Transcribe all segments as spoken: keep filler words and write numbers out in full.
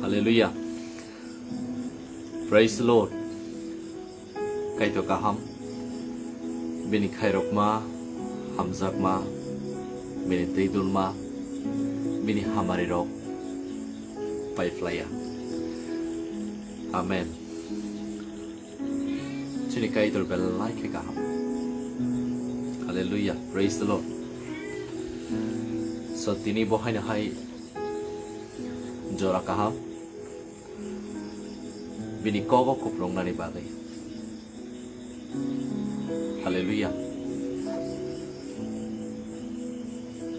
Hallelujah. Praise the Lord. Kaitor kaham. Bini khairokma, hamjakma, bini twi dulma, bini hamari rok paiphlaiya. Amen. Chini Kaitor belai khe kaham. Hallelujah. Praise the Lord. So, tini bo haino hai jora kaham. Bini kogo kuplungnani bagwi. Hallelujah.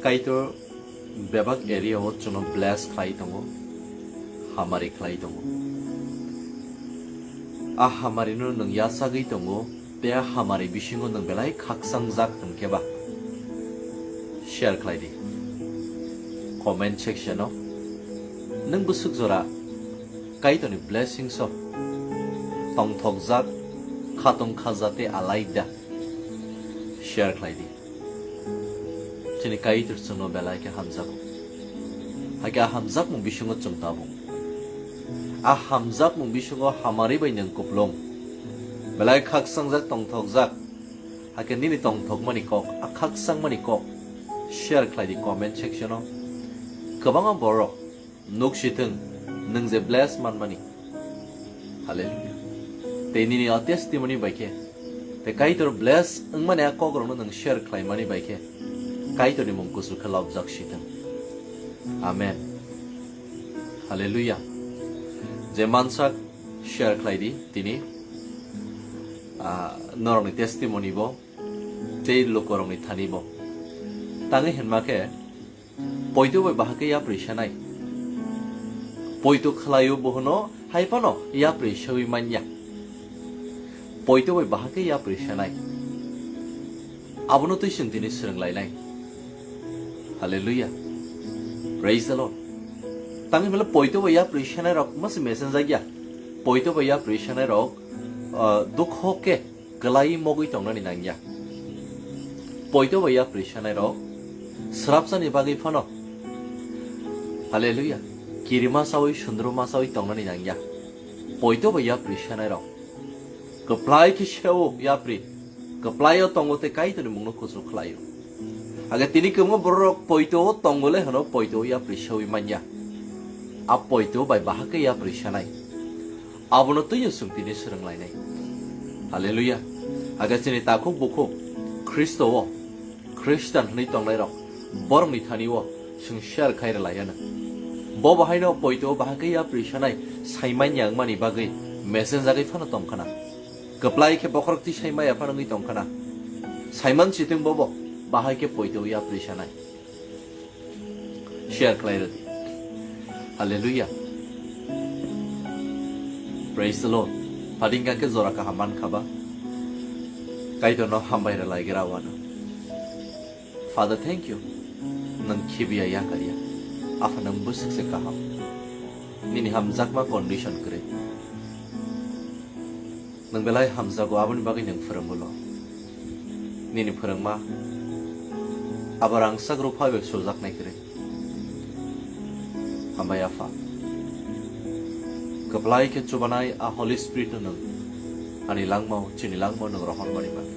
Kaitor bebak area o chwngno bless khlai tongo, hamari khlai tongo. A hamari no nwng yachagwi tongo, tei a hamari bisingo nwng belai khakchangjak hwnkhe ba share khlai di comment section o. Nwng bwswk jora Kaitorni blessings o tongthokjak, khatong khaja tei alaida share khlai di. Chini Kaitor chwngno belai khe hamjago. Hakhe a hamjakmung bisingo chwng tabung. A hamjakmung bisingo hamari bai nwng kuplung. Belai khakchangjak tongthokjak. Hakhe nini tongthokmani kok, a khakchangmani kok share khlai di comment section o. Kwbangma borok nuk si thung, nwng je bless manmani. Hallelujah. Tei nini o testimony bai khe, tei Kaitor bless wngmani a kokrokno nwng share khlaimani bai khe, Kaitorni mung kusu khe lobjak si thung. Amen. Hallelujah. Je mansak share khlai di tini, ah, norokni testimony bo, tei lukurokni thani bo. Tangwi hinma khe, poito bai bahai khe yapri sanai. Poito khlaio bohono hai phano yapri sawi manya. Poito bai bahai khe yapri sanai. Abono twi chwng tini swrwng lainai. Hallelujah. Praise the Lord. Tangwi hinmale poito bai yapri sanai rok masi mesen jagya. Poito bai yapri sanai rok, ah, dukho khe kwlai mogwi tongnani nangya. Poito bai yapri sanai rok srapsani bagwi phano, hallelujah, kirima sawi sundruma sawi tongnani nangya. Poito bai yapri sanai rok kwplai khe seo yapri, kwplaio tongo tei Kaitorni mungno kuchuk khlaio. Age tini kwbangma bororok poito o tongo le hwno poito o yapri sawi manya. A poito bai bahai khe yapri sanai. Abono twiyo chwng tini swrwng lainai. Hallelujah. Age chini takhuk bukhuk Khristo o Khristan hwnwi tongnairok borokni thani o chwng share khai rwlaiya no. Bo bahaino poito o bahai khe yapri sanai saimanya wngmani bagwi mesen jagwi phano tongkhana. Kwplai khe bokhorok twi saimaya phano wngwi tongkhana. Saiman sitwng bobo bahai khe poito o yapri sanai. Share khlai rwdi. Hallelujah. Praise the Lord. Phating kha khe jora kaham man kha ba. Kaitorno hambai rwlai gra wano. Father, thank you. Nwng khibiya yakarya. Apha nwng bwswk se kaham. Nini hamjakma condition kwrwi. Nwng belai hamjago, aboni bagwi nwng phwrwngwlo. Nini phwrwngma abo rangchak rupha bai sujaknai kwrwi. Hambai Apha. Kwplai khe chubanai a Holy Spirit no nwng ani langmao, chini langmao nwng rohormani bagwi.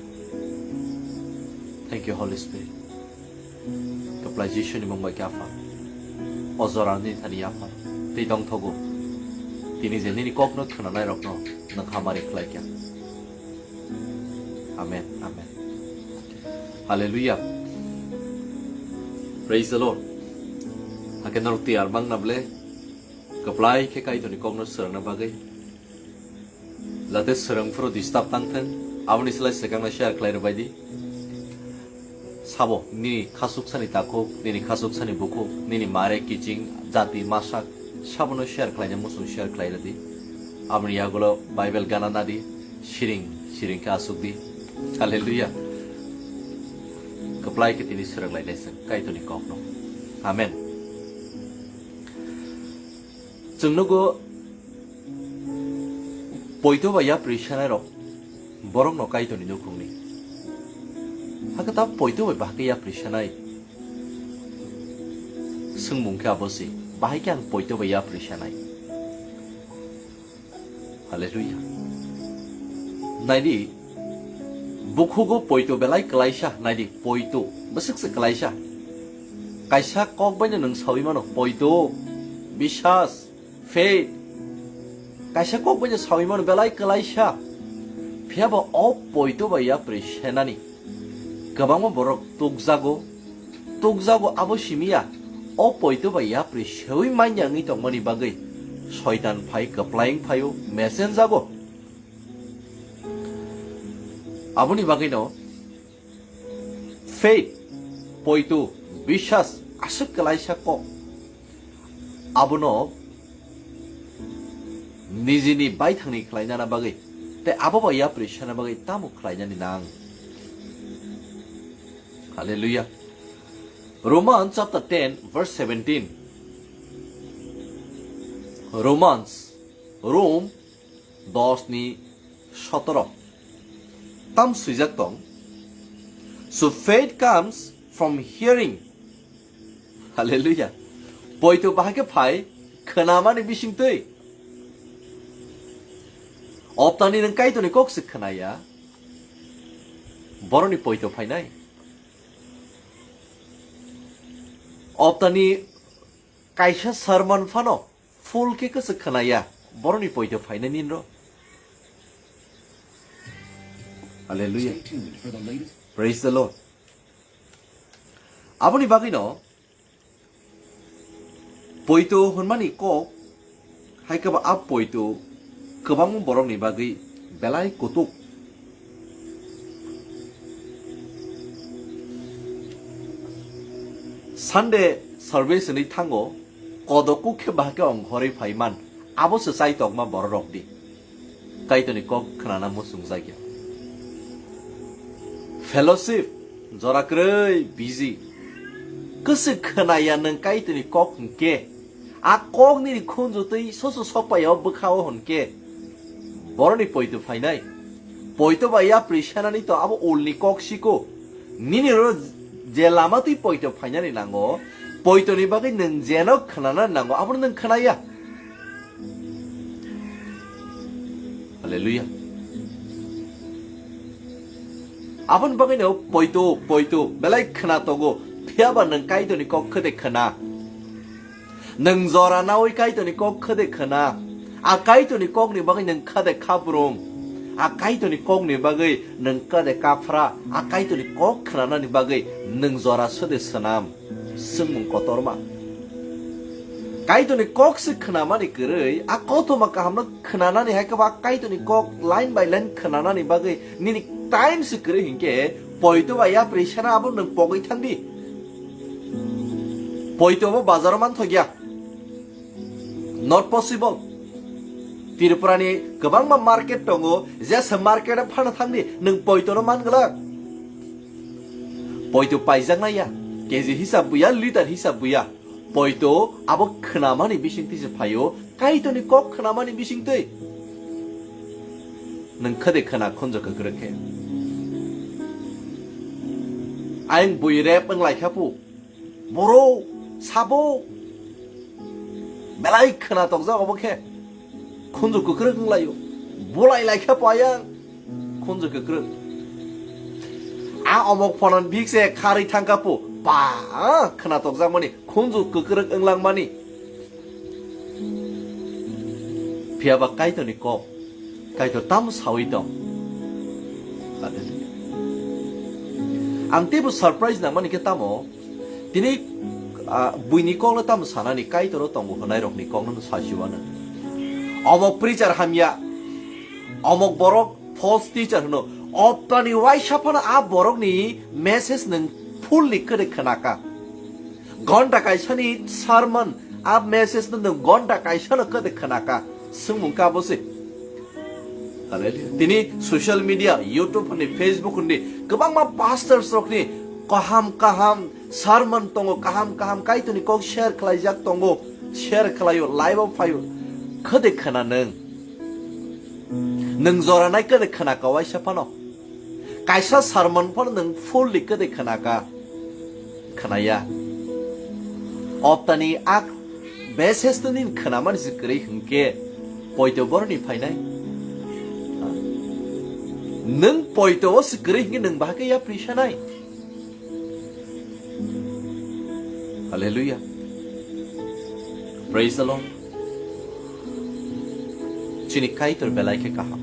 Thank you, Holy Spirit. Kwplai Jisuni mung bai khe Apha. O jora nini thani Apha. Tei tongthogo. Tini je nini kokno khwnanairokno nwng hamari khlai kha. Amen, amen. Hallelujah. Praise the Lord. Hakhe norok tiyar mangna ble kwplai khe Kaitorni kokno swrwngna bagwi. Jate swrwng phuru disturb tang thung, aboni slai swkangno share khlai rwbai di. Sabo, nini khasuksani takhuk, nini khasuksani bukhuk, nini mare kiching, jati, masak, sabono share khlaina muchung share khlai rwdi. Aboni yagulo Bible gana nadi, siring, siring khe asuk di. Hallelujah. Kwplai khe tini swrwng lainai chwng Kaitorni kokno. Amen. Chwng nugo, poito bai yapri sanai rok borok no Kaitorni nukhungni. Hakhe ta poito bai bahai khe yapri sanai? Swngmung khe abo se, bahai khe ang poito bai yapri sanai? Hallelujah. Naidi, bukhugo poito belai kwlaisa, naidi, poito bwswk se kwlaisa. Kaisa kok baino nwng sawi mano, poito, biswas, faith. Kaisa kok baino sawi mano belai kwlaisa. Phiya bo o poito bai yapri senani kwbangma borok tukjago, tukjago abo simiya, o poito bai yapri sewi manya wngwi tongmani bagwi Soitan phai kwplaing phaio, mesenjago. Aboni bagwino faith, poito, biswas, aswk kwlaisa kok. Abono nijini baithangni khlainani bagwi, tei abo bai yapri sana bagwi tamo khlainani nang? Hallelujah. Romans chapter ten, verse seventeen. Romans, Rom dos ni sotoro. Tam swijak tong. So faith comes from hearing. Hallelujah. Poito bahai khe phai khwnamani bisingtwi. Optani nwng Kaitorni kok se khwnaya, boroni poito phainai. Optani kaisa sermon phano full khe kwswk khwnaya, boroni poito phainai ninro. Hallelujah. Praise the Lord. Aboni bagwino poito hwnmani kok, hai khe ba a poito kwbangma borokni bagwi belai kutuk. Sunday service hwnwi thango, kodok kuk khe bahai khe ongkhorwi phai man, abo se chaitokma bororok di. Kaitorni kok khnana muchungjakya. Fellowship, jora kwrwi busy. Kwswk khwnaya nwng Kaitorni kok hwnkhe, a kok nini khunju twi soso sokpaiya o bwkha-o hwnkhe, boroni poito phainai. Poito bai yapri sanani to abo ulni kok siko. Nini ro je lama twi poito phainani nango, poitoni bagwi nwng jeno khnanani nango, abono nwng khnaya. Hallelujah. Aboni bagwino poito, poito, belai khna tongo, phiyaba nwng Kaitorni kok khede khna. Nwng jora nawi Kaitorni kok khede khna. A Kaitorni kokni bagwi nwng khade khabrung. A Kaitorni kokni bagwi nwng khade kaphra. A Kaitorni kok khnanani bagwi nwng jora sode swnam. Swngmung kotorma. Kaitorni kok se khnamani kwrwi, a kothoma kahamno khnanani hai khe ba Kaitorni kok line by line khnanani bagwi nini time se kwrwi hinkhe poito ba yapri sana abo nwng pogwi thangdi. Poito bo bazaro manthokya. Not possible. Tripurani kwbangma market tongo, jesa market o phano thangdi, nwng poitono man glak. Poito paijaknai ya, K G hisab buya, liter hisab buya. Poito abo khnamani bisingtwi se phaio, Kaitorni kok khnamani bisingtwi. Nwng khade khna khunju kwkrwk khe. Ayang bui rep wng lai kha pu. Boro, sabo. Belai khna tokjak obo khe. Khunju kwkrwk wng laio. Bolai lai kha pu ayang. Khunju kwkrwk. A omok phonan bik se kharwi thang kha pu. Ba, khna tokjakmani. Khunju kwkrwk wng langmani. Phiya ba Kaitorni kok, Kaitor tamo sawi tong? Hallelujah. Ang teibo surprise nangmani khe tamo, tini, ah, buini kokno tamo sanani Kaitor o tongo hwnai rokni kokno no sasiwano. Omok preacher hamya, omok borok false teacher hwno, optani waisa phano a borokni message nwng fully kwrwi khnaka. Gonta kaisani sermon, a message no nwng gonta kaisano kwde khnaka, swngmung ka bo se. Hallelujah. Tini social media, YouTube hwnwi, Facebook hwnwi, kwbangma pastors rokni kaham kaham sermon tongo, kaham kaham Kaitorni kok share khlaijak tongo, share khlaio, live o phaio, khode khna nwng. Nwng jora nai kwde khna ka waisa phano. Kaisa sermon phano nwng fully kwde khna ka. Khnaya. Optani ak beses to nin khnaman si kwrwi hwnkhe poito boroni phainai. Nwng poito o se kwrwi hwnkhe nwng bahai khe yapri sanai. Hallelujah. Praise the Lord. Chini Kaitor belai khe kaham.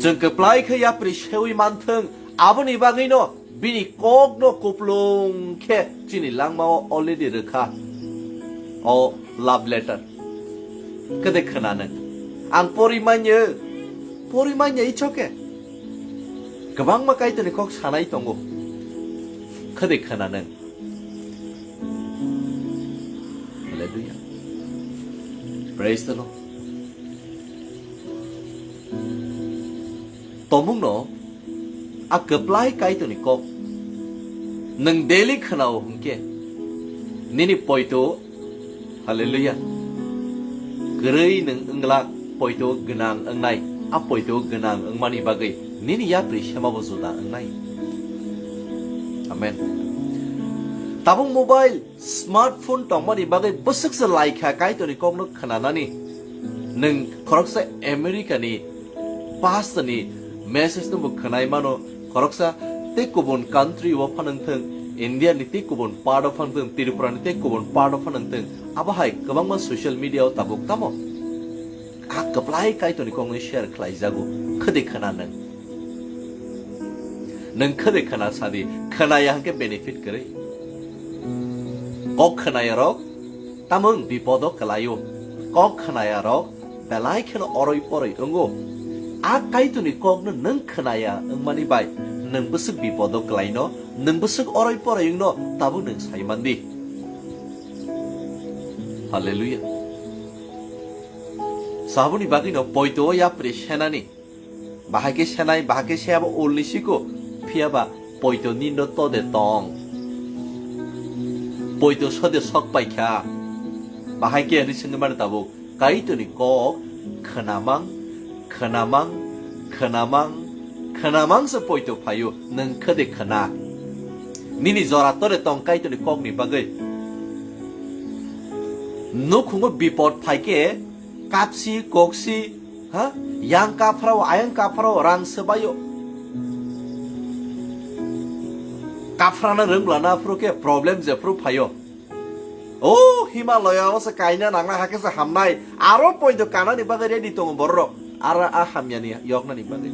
Chwng kwplai khe yapri sewi manthwng, aboni bagwino bini kokno kuplung khe chini langmao already rwkha. O love letter. Kede khwna nwng. Ang pori manya, pori manya ichoke. Kwbangma Kaitorni kok sanai tongo. Kede khwna nwng. Hallelujah. Praise the Lord. Tomungno a kwplai Kaitorni kok nwng daily khwnao hwnkhe nini poito, hallelujah, kwrwi nwng wngla poito gwnang wngnai, a poito gwnang wngmani bagwi nini yapri semabo juda wngnai. Amen. Tabuk mobile, smartphone tongmani bagwi bwswk se laikha Kaitorni kokno khwnanani. Nwng khoroksa America ni pastor ni message no bo khwnai mano, khoroksa tei kubun country o phanang thung, India ni tei kubun part o phanang thung, Tripura ni tei kubun part o phanang thung, abo hai kwbangma social media o tabuk tamo a kwplai Kaitorni kokno share khlai jago. Khwdwi khwna nwng. Nwng khwdwi khwna sadi, khwnaya hwnkhe benefit kwrwi. Kok khwnaya rok tamung bipodo kwlaio. Kok khwnaya rok belai kheno oroi poroi wngo. A Kaitorni kokno nwng khwnaya wngmani bai nwng bwswk bipodo kwlaino, nwng bwswk oroi poroi wngno tabuk nwng sai mandi. Hallelujah. Saboni bagwino poito o yapri senani. Bahai khe senai, bahai khe se abo ulni siko, phiya ba poito nindo to de tong. Poito sode sok paikha. Bahai khe hwnwi swngwi mano tabuk, Kaitorni kok khwnamang, khwnamang, khwnamang, khwnamang se poito phaio, nwng khwdwi khwna. Nini jora tore tong Kaitorni kokni bagwi. Nukhungo bipot phai khe, kapsi, koksi, ha? Yang kaphrao, ayang kaphrao, rang swbaio. Kaphrana rwngblana phuru khe problem jephuru phaio. O Himalaya o se kaina nangnai, hakhe se hamnai. Aro poito kanani bagwi ready tongo bororok. Ara a hamyani yoknani bagwi.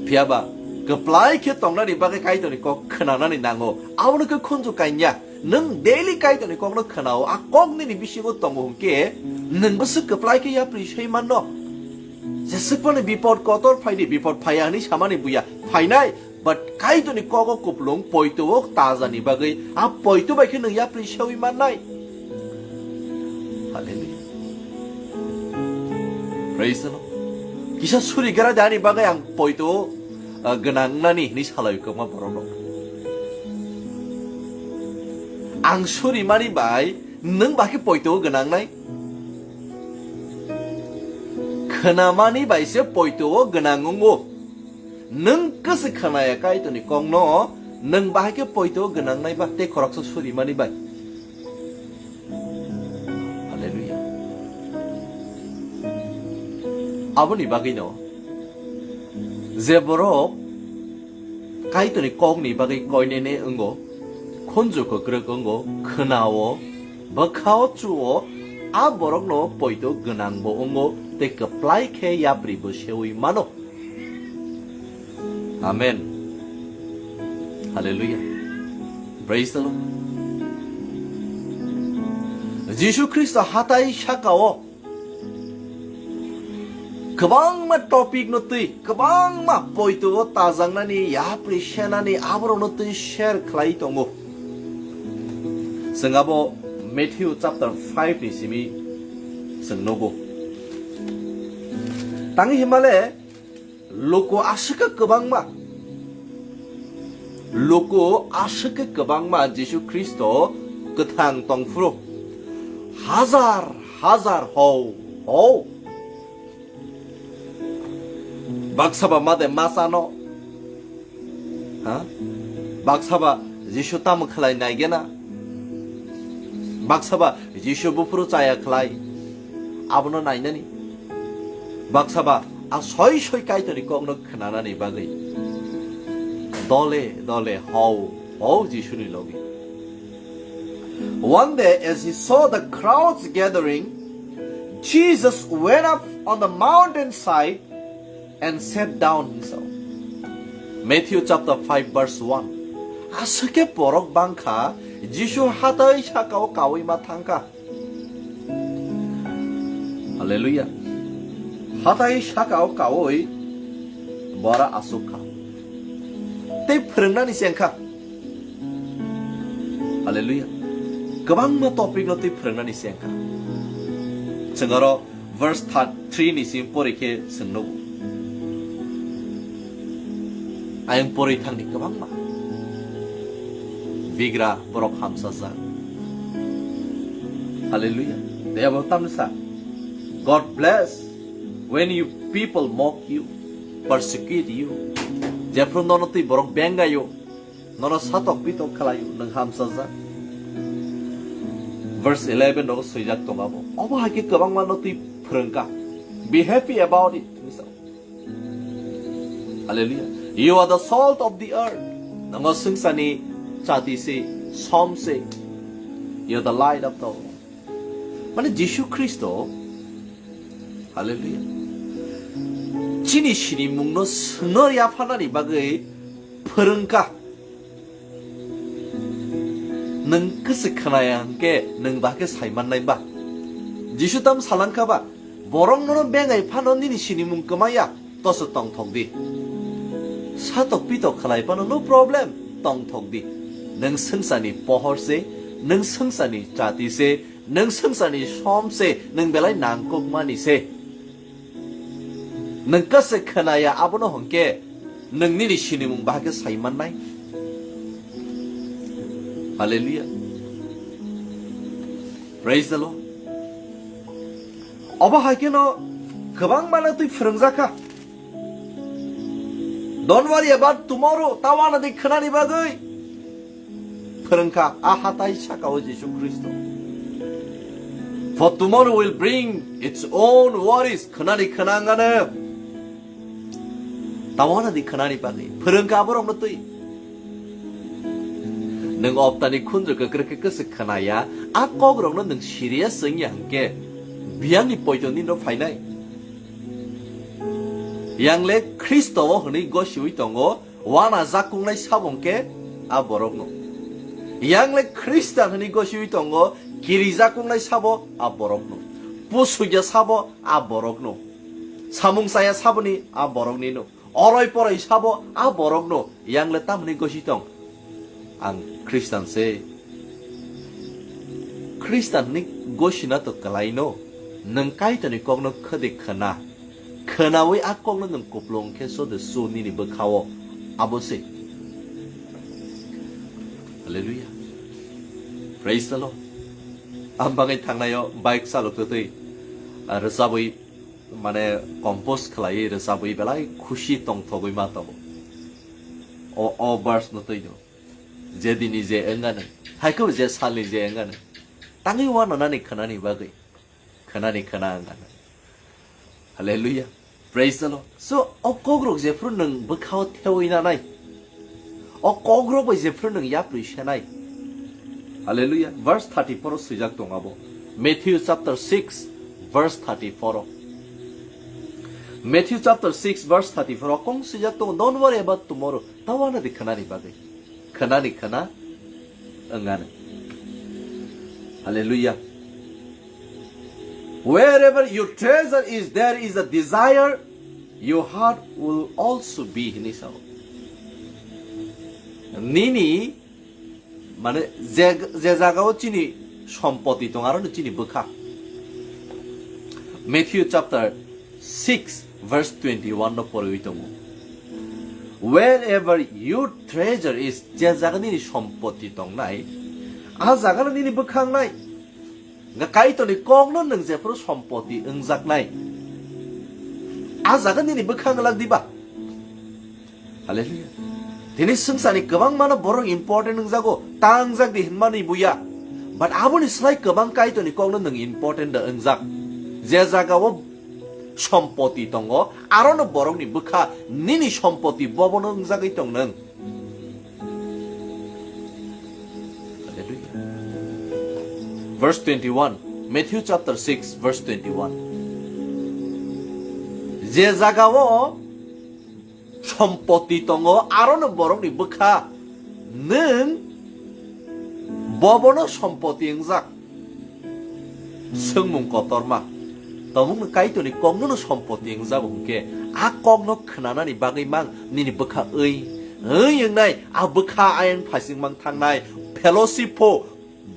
Phiya ba kwplai khe tongnani bagwi Kaitorni kok khwnanani nango. Abono khe khunju kanya. Nwng daily Kaitorni kokno khwnao, a kok nini bisingo tongo hwnkhe, nwng bwswk kwplai khe yapri soi manno. Jeswk phano bipot kotor phaidi, bipot phaiya hwnwi samani buya, phainai, but Kaitorni kogo kuplung poito o tajani bagwi, a poito bai khe nwng yapri sewi mannai. Hallelujah. Praise the Lord. Kisa suri gra dani bagwi ang poito o, ah, gwnang nani hwnwi salai kwma borok rok. Ang suri mani bai nwng ba khe poito o gwnang nai? Khwnamani bai se poito o gwnang wngo. Nwng kwswk khwnaya Kaitorni kokno, nwng bahai khe poito o gwnang nai ba tei khoroksa suri mani bai? Hallelujah. Aboni bagwino je borok Kaitorni kokni bagwi koinene wngo, khunju kwkrwk wngo, khwnao, bwkhao chuo, a borokno poito gwnangbo wngo tei kwplai khe yapribo sewi mano. Amen. Hallelujah. Praise the Lord. Jisu Khristo hatai sakao kwbangma topic no twi, kwbangma poito o tajaknani, yapri senani, aborokno twi share khlai tongo. Chwng abo Matthew chapter five ni simi chwng nugo. Tangwi himale, luku aswk khe kwbangma, luku aswk khe kwbangma Jisu Khristo kwthang tongphuru hazar hazar hou hou. Baksa ba made masano, ha? Baksa ba Jisu tamo khlai naigena? Baksa ba Jisu buphuru chaya khlai, abono nainani? Baksa ba A soi soi Kaitorni kokno khnanani bagwi dole dole hau hau Jisuni logi. One day, as he saw the crowds gathering, Jesus went up on the mountainside and sat down himself. Matthew chapter five verse one. Aswk khe borok bangkha, Jisu hatai sakao kaui ma thangkha. Hallelujah. Hatai sakao kaui bora aswk kha. Tei phwrwngnani se wngkha. Hallelujah. Kwbangma topic no tei phwrwngnani se wngkha. Chwng oro verse thirty-three ni sim pori khe chwng nugo. Ayang pori thangni kwbangma bigra borok hamsajak. Hallelujah. Tei abo tamni sa, "God bless when you people mock you, persecute you." Jephru nono twi borok bengayo, nono satok pitok khlaio, nwng hamsajak. Verse eleven rogo swijak tongo abo. Obo hai khe kwbangma no twi phwrwngkha. Be happy about it. Hallelujah. You are the salt of the earth. Nongo swngcharni chati se, som se. You are the light of the world. Mane Jisu Khristo, hallelujah, chini sinimungno swngno yapharnani bagwi phwrwngkha. Nwng kwswk khnaya hwnkhe nwng bahai khe sai mannai ba? Jisu tam salangkha ba, borok nono bengai phano nini sinimung kwmaya, toso tongthok di. Satok pitok khlai phano no problem, tongthok di. Nwng swngcharni pohor se, nwng swngcharni chati se, nwng swngcharni som se, nwng belai nangkukmani se. Nwng kwswk khnaya abono hwnkhe nwng nini sinimung bahai khe sai mannai. Hallelujah. Praise the Lord. Obo hai kheno kwbangma no twi phwrwngjakha. Don't worry about tomorrow. Tawana di khnani bagwi phwrwngkha a hatai sakao Jisu Khristo. For tomorrow will bring its own worries. Khnani khna wngano. Tawana di khnani bagwi phwrwngkha aborokno twi. Nwng optani khunju kwkrwkhe kwswk khnaya, a kokrokno nwng serious wngya hwnkhe, biyangni poito nino phainai. Yangle Khristo-o hwnwi gosiwi tongo, wana jakuknai sabo hwnkhe a borokno. Yangle Khristan hwnwi gosiwi tongo, kiri jakuknai sabo a borokno. Pusugya sabo a borokno. Samung chaya saboni a boroknino. Oroi poroi sabo a borokno, yangle tamni gosi tong? Ang Khristan se. Khristan hwnwi gosina to kwlaino. Nwng Kaitorni kokno khwde khwna. Khwnawi a kokno nwng kuplung khe sode su nini bwkhao. Abo se. Hallelujah. Praise the Lord. Ang bagwi thangnaio bike chalok twtwi, ah, rwchabwi mane compose khlaiwi rwchabwi belai khusi tongthogwi ma tongo. O, o verse no twi do. Je dini je wngano, haikhe je salni je wngano. Tangwi wananani khnani bagwi. Khnani khna wngano. Hallelujah. Praise the Lord. So, o kokrok jephru nwng bwkhao thewi nanai. O kokrok bai jephru nwng yapri senai. Hallelujah. Verse thirty-four o swijak tong abo. Matthew chapter six, verse thirty-four o. Matthew chapter six, verse thirty-four o kong swijak tong, "Don't worry about tomorrow." Tawana di khnani bagwi. Khnani khna wngano. Hallelujah. "Wherever your treasure is, there is a desire your heart will also be," hinwi sao. Nini, mane, je, je jagao chini sompoti tong, aro no chini bwkha. Matthew chapter six verse twenty-one no poriwi tongo. "Wherever your treasure is," je jaga nini sompoti tongnai, a jaga no nini bwkha wngnai. Nga Kaitorni kokno nwng jephru sompoti wngjaknai, a jaga nini bwkha wngwlak diba? Hallelujah. Tini swngcharni kwbangmano borok important wngjago, ta wngjak di hwnmani buya. But aboni slai kwbang Kaitorni kokno nwng important da wngjak. Je jagao sompoti tongo, arono borokni bwkha nini sompoti bobono wngjagwi tong nwng. Hallelujah. Verse twenty-one, Matthew chapter six, verse twenty-one. Je jagao sompoti tongo, arono borokni bwkha nwng bobono sompoti wngjak. Swngmung kotorma. Tomungno Kaitorni koknono sompoti wngjago hwnkhe, a kokno khwnanani bagwi mang nini bwkha wi, wi wngnai, a bwkha ayang phaising mang thangnai, fellowship pho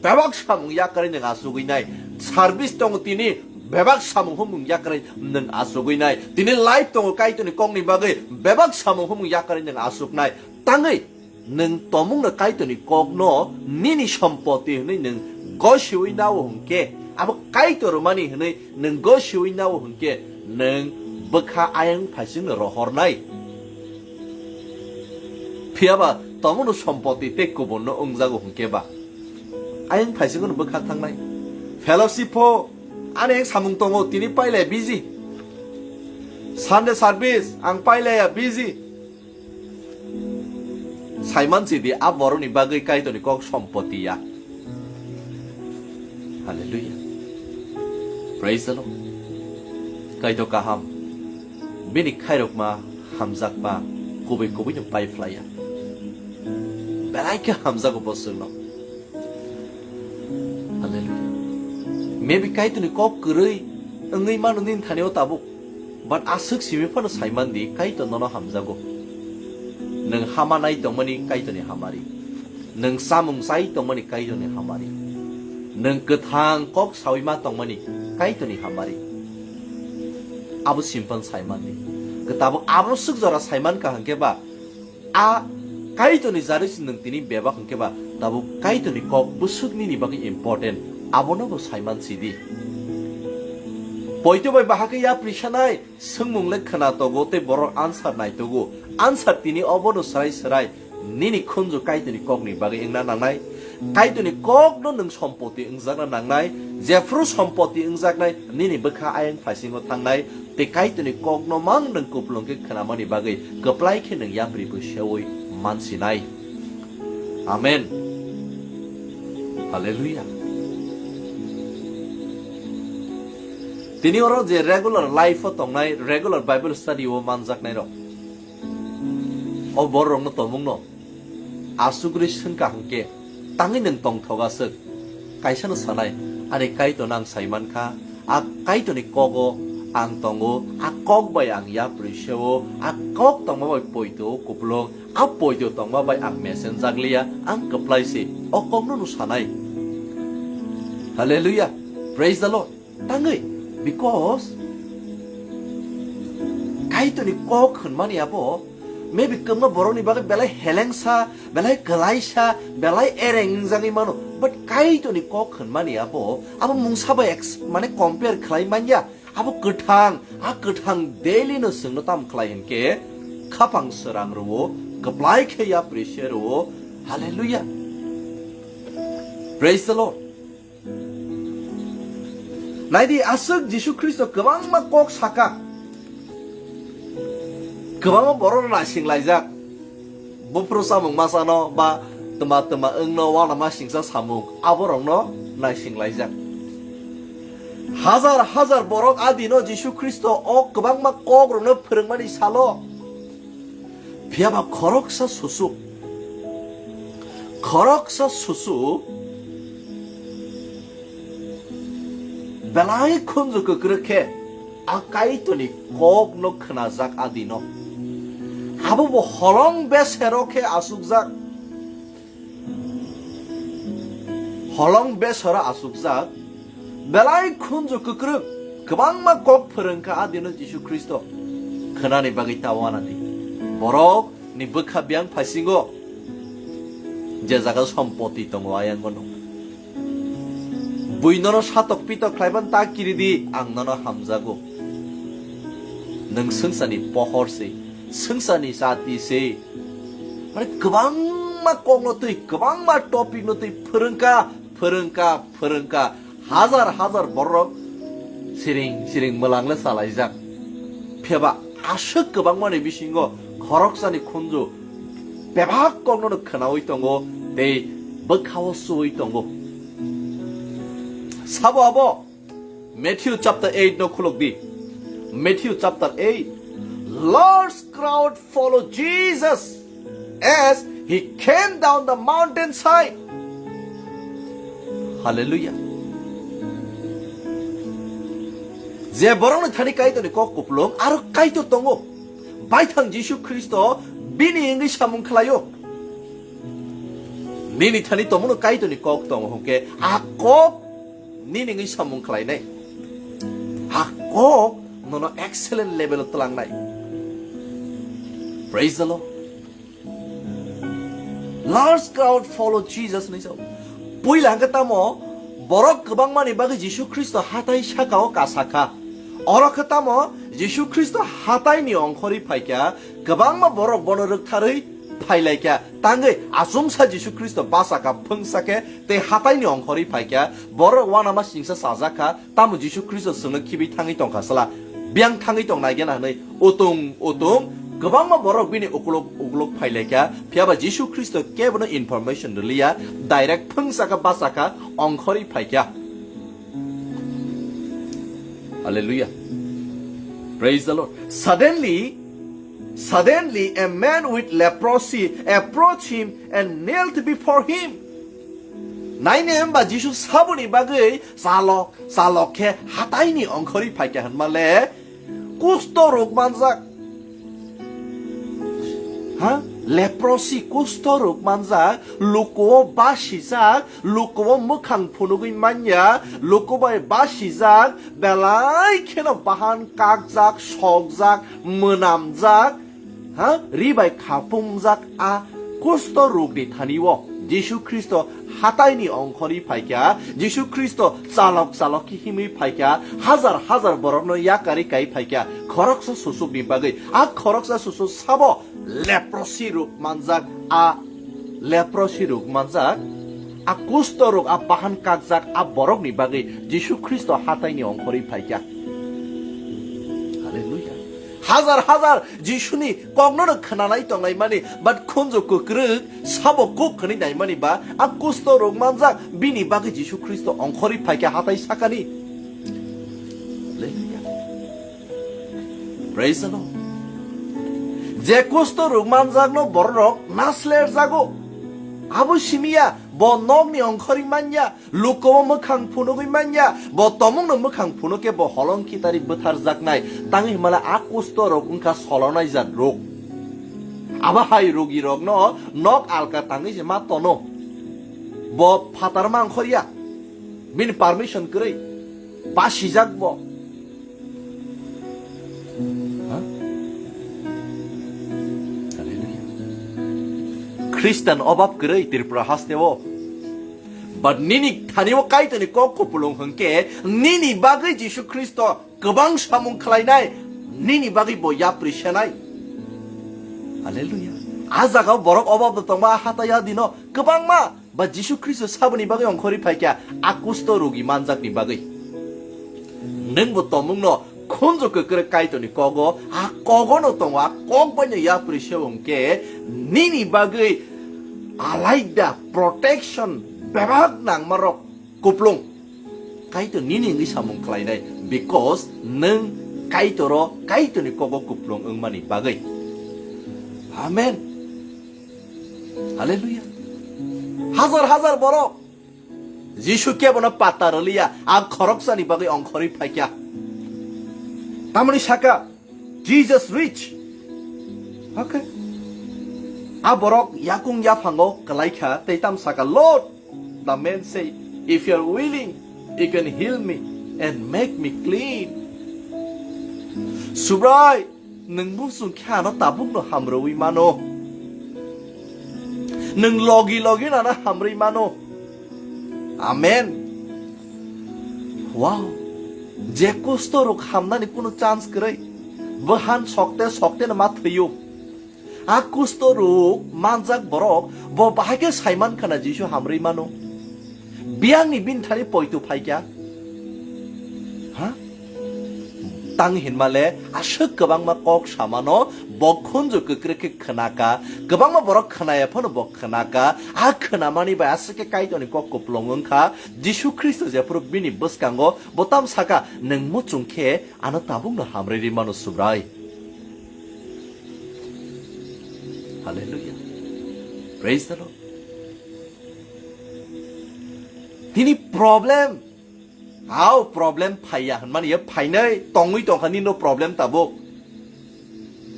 bebak samung yakarwi nwng achugwi nai, service tongo tini bebak samung humung yakarwi nwng achugwi nai, tini life tongo Kaitorni kokni bagwi bebak samung humung yakarwi nwng achuknai, tangwi nwng tomungno Kaitorni kokno nini sompoti hwnwi nwng gosiwi nao hwnkhe, abo Kaitor rwmani hwnwi nwng gosiwi nao hwnkhe, nwng bwkha ayang phaisingno rohornai. Phiyaba tomungno sompoti tei kubunno wngjago hwnkhe ba, ayang phaisingono bwkha thangnai. Fellowship pho ani ek samung tongo, tini pailaya busy. Sunday service ang pailaya busy. Saiman sidi a borokni bagwi Kaitorni kok sompoti ya. Hallelujah. Praise the Lord. Kaitor kaham. Bini khairokma hamjakma kubui kubui no pai phlaiya. Belai khe hamjago bo chwngno. Hallelujah. Maybe Kaitorni kok kwrwi wngwi mano nini thani o tabuk. But aswk simi phano saiman di, Kaitor nono hamjago. Nwng hama nai tongmani Kaitorni hamari. Nwng chamung chai tongmani Kaitorni hamari. Nwng kwthang kok sawi ma tongmani Kaitorni hamari. Abo simpan saiman di. Tabuk abo swk jora saiman ka hwnkhe ba, a Kaitorni jarwi se nwng tini bebak hwnkhe ba, tabuk Kaitorni kok bwswk nini bagwi important, abono bo saiman sidi. Poito bai bahakhe yapri sanai, swngmung le khna togo tei borok answer nai togo. Answer tini obono swrai swrai nini khunju Kaitorni kokni bagwi wngna nangnai. Kaitorni kokno nwng sompoti wngjakna nangnai. Jephru sompoti wngjaknai, nini bwkha ayang phaisingo thangnai. Tei Kaitorni kokno mang nwng kupulung khe khnamani bagwi kwplai khe nwng yapri bo seui mansinai. Amen. Hallelujah. Tini oro je regular life o tongnai, regular Bible study o manjaknai rok, o borok rokno tomungno asugri swngkha hwnkhe, tangwi nwng tongthok aswk? Kaisano sanai, ani Kaitorno ang saimankha, a Kaitorni kogo ang tongo, a kok bai ang yapri seo, a kok tongma bai poito o kupulung, a poito tongma bai ang mesenjakliya, ang kwplai se, o kokno no sanai. Hallelujah. Praise the Lord. Tangwi, because Kaitorni kok hwnmani abo, maybe kwbangma borokni bagwi belai helengsa, belai kwlaisa, belai ereng wngjagwi mano. But Kaitorni kok hwnmani abo, abo mungsa bai ex-, mane compare khlai manya. Abo kwthang, a kwthang daily no chwngno tam khlai hinkhe, khapang srang rwo, kwplai khe yapri se rwo. Hallelujah. Praise the Lord. Naidi, aswk Jisu Khristo kwbangma kok saka. Kwbangma borok naising laijak. Buphuru samung masano ba twma twma wngno uanama singsa samung, aborokno naising laijak. Hajar hajar borok adino Jisu Khristo o kwbangma kokrokno phwrwngmani salo. Phiyaba khoroksa susu, khoroksa susu belai khunju kwkrwk khe a Kaitorni kokno khnajak adino. Abo bo holong besero khe asukjak. Holong besero asukjak, belai khunju kwkrwk, kwbangma kok phwrwngkha adino Jisu Khristo. Khwnani bagwi ta uanadi. Borokni bwkha biyang phaisingo je jaga sompoti tongo, ayang bono. Bui nono satok pitok khlaiban ta kiridi, ang nono hamjago. Nwng swngcharni pohor se, swngcharni chati se. Mane kwbangma kokno twi, kwbangma topic no twi phwrwngkha, phwrwngkha, phwrwngkha. Hajar hajar borok siring siring mwlang le chalaijak. Phiya ba aswk kwbangmani bisingo khoroksani khunju bebak kokno khwnaui tongo tei bwkhao suui tongo. Sabo abo Matthew chapter eight no khulok di. Matthew chapter eight. Large crowd follow Jesus as he came down the mountainside. Hallelujah. Je borokni thani Kaitorni kok kupulung aro Kaitor tongo. Baithang Jisu Khristo bini wngwi samung khlaio. Nini thani tongmano Kaitorni kok tongo hwnkhe a kok nini wngwi samung khlainai. A kok nono excellent level o twlangnai. Praise the Lord. Large crowd follow Jesus hinwi sao. Puila hwnkhe tamo borok kwbangmani bagwi Jisu Khristo hatai sakao kasakha. Oro khe tamo Jisu Khristo hataini ongkhorwi phaikha, kwbangma borok bono rwktharwi phailaikha. Tangwi achomsa Jisu Khristo bachakha phwngsa khe tei hataini ongkhorwi phaikha. Borok uanama singsa chajakha. Tamo Jisu Khristo chwngno khibwi thangwi tongkha sala, biyang thangwi tong naigena hwnwi utung utung kwbangma borok bini uklok uklok phailaikha, phiyaba Jisu Khristo kebono information rwliya, direct phwngsakha bachakha ongkhorwi phaikha. Hallelujah. Praise the Lord. Suddenly, suddenly a man with leprosy approached him and knelt before him. Naine hwnba Jisu saboni bagwi chalok chalok khe hataini ongkhorwi phaikha hwnmale kusto rok manjak. Ha? Leprosy kusto rok manjak, lukuo basijak, lukuo mwkhang phunugwi manya, luku bai basijak, belai kheno bahan kakjak, sokjak, mwnamjak, ha, ri bai khapumjak a kusto rokni thani-o Jisu Khristo hataini ongkhorwi phaikha, Jisu Khristo chalok chalok khe himwi phaikha, hazar hazar borokno yakarwi kai phaikha, khoroksa susukni bagwi. A khoroksa susuk sabo leprosy rok manjak a leprosy rok manjak a kusto rok a bahan kakjak a borokni bagwi Jisu Khristo hataini ongkhorwi phaikha. Hallelujah. Hazar hazar Jisuni kokno no khwnanai tongnaimani, but khunju kwkrwk sabo kuk khwnwi naimani ba a kusto rok manjak bini bagwi Jisu Khristo ongkhorwi phaikha hatai sakani. Hallelujah. Praise the Lord. Je kusto rok manjakno bororok nasler jago. Abo simiya, bo nokni ongkhorwi manya, lukuo mwkhang phunugwi manya, bo tomungno mwkhang phunuk khe bo holong khitari bwtharjaknai. Tangwi hwnmale a kusto rok wngkha solonai jat rok. Abo hai rogi rokno nok alka tangwi se ma tono. Bo phatar ma ongkhorya. Bini permission kwrwi. Basijak bo. Ha? Hallelujah. Khristan obab kwrwi Tripura hasteo. But nini thani-o Kaitorni kok kupulung hwnkhe nini bagwi Jisu Khristo kwbang samung khlainai, nini bagwi bo yapri senai. Hallelujah. A jagao borok obab tongma hatai a dino kwbangma ba Jisu Khristo saboni bagwi ongkhorwi phaikha a kusto rogi manjakni bagwi. Nwngbo tomungno khunju kwkrwk Kaitorni kogo, a kogono tongo, a kok baino yapri se wngkhe nini bagwi alaida protection bebak nangmarok kuplung. Kaitor nini wngwi samung khlainai, because nwng Kaitoro, Kaitorni kogo kuplung wngmani bagwi. Amen. Hallelujah. Hazar hazar borok Jisu kebono patta rwliya, a khoroksani bagwi ongkhorwi phaikha. Tamoni saka, Jesus rich. Okay. A borok yakung yaphango kwlaikha tei tam saka, "Lord," the man say, "if you are willing, you can heal me and make me clean." Subrai, nwng muchung khe ano tabukno hamrwi mano. Nwng logi logi nano hamrwi mano. Amen. Wow. Je kusto rok hamnani kuno chance kwrwi. Bo han sokte sokte no ma thwiyo. A kusto rok manjak borok bo bahai khe saiman khana Jisu hamrwi mano. Biyangni bini thani poito phaikha. Ha? Tang hinmale aswk kwbangma kok samano bo khunju kwkrwi khe khwnaka, kwbangma borok khwnaya phano bo khwnaka. A khwnamani bai aswk khe Kaitorni kok kupulung wngkha. Jisu Khristo jephuru bini bwskango bo tam saka, "Nwng muchung khe ano tabukno hamrwi rwi mano, Subrai." Hallelujah. Praise the Lord. Tini problem, hao problem phaiya hwnmani ya phainai tongwi tongkha nino problem tabuk.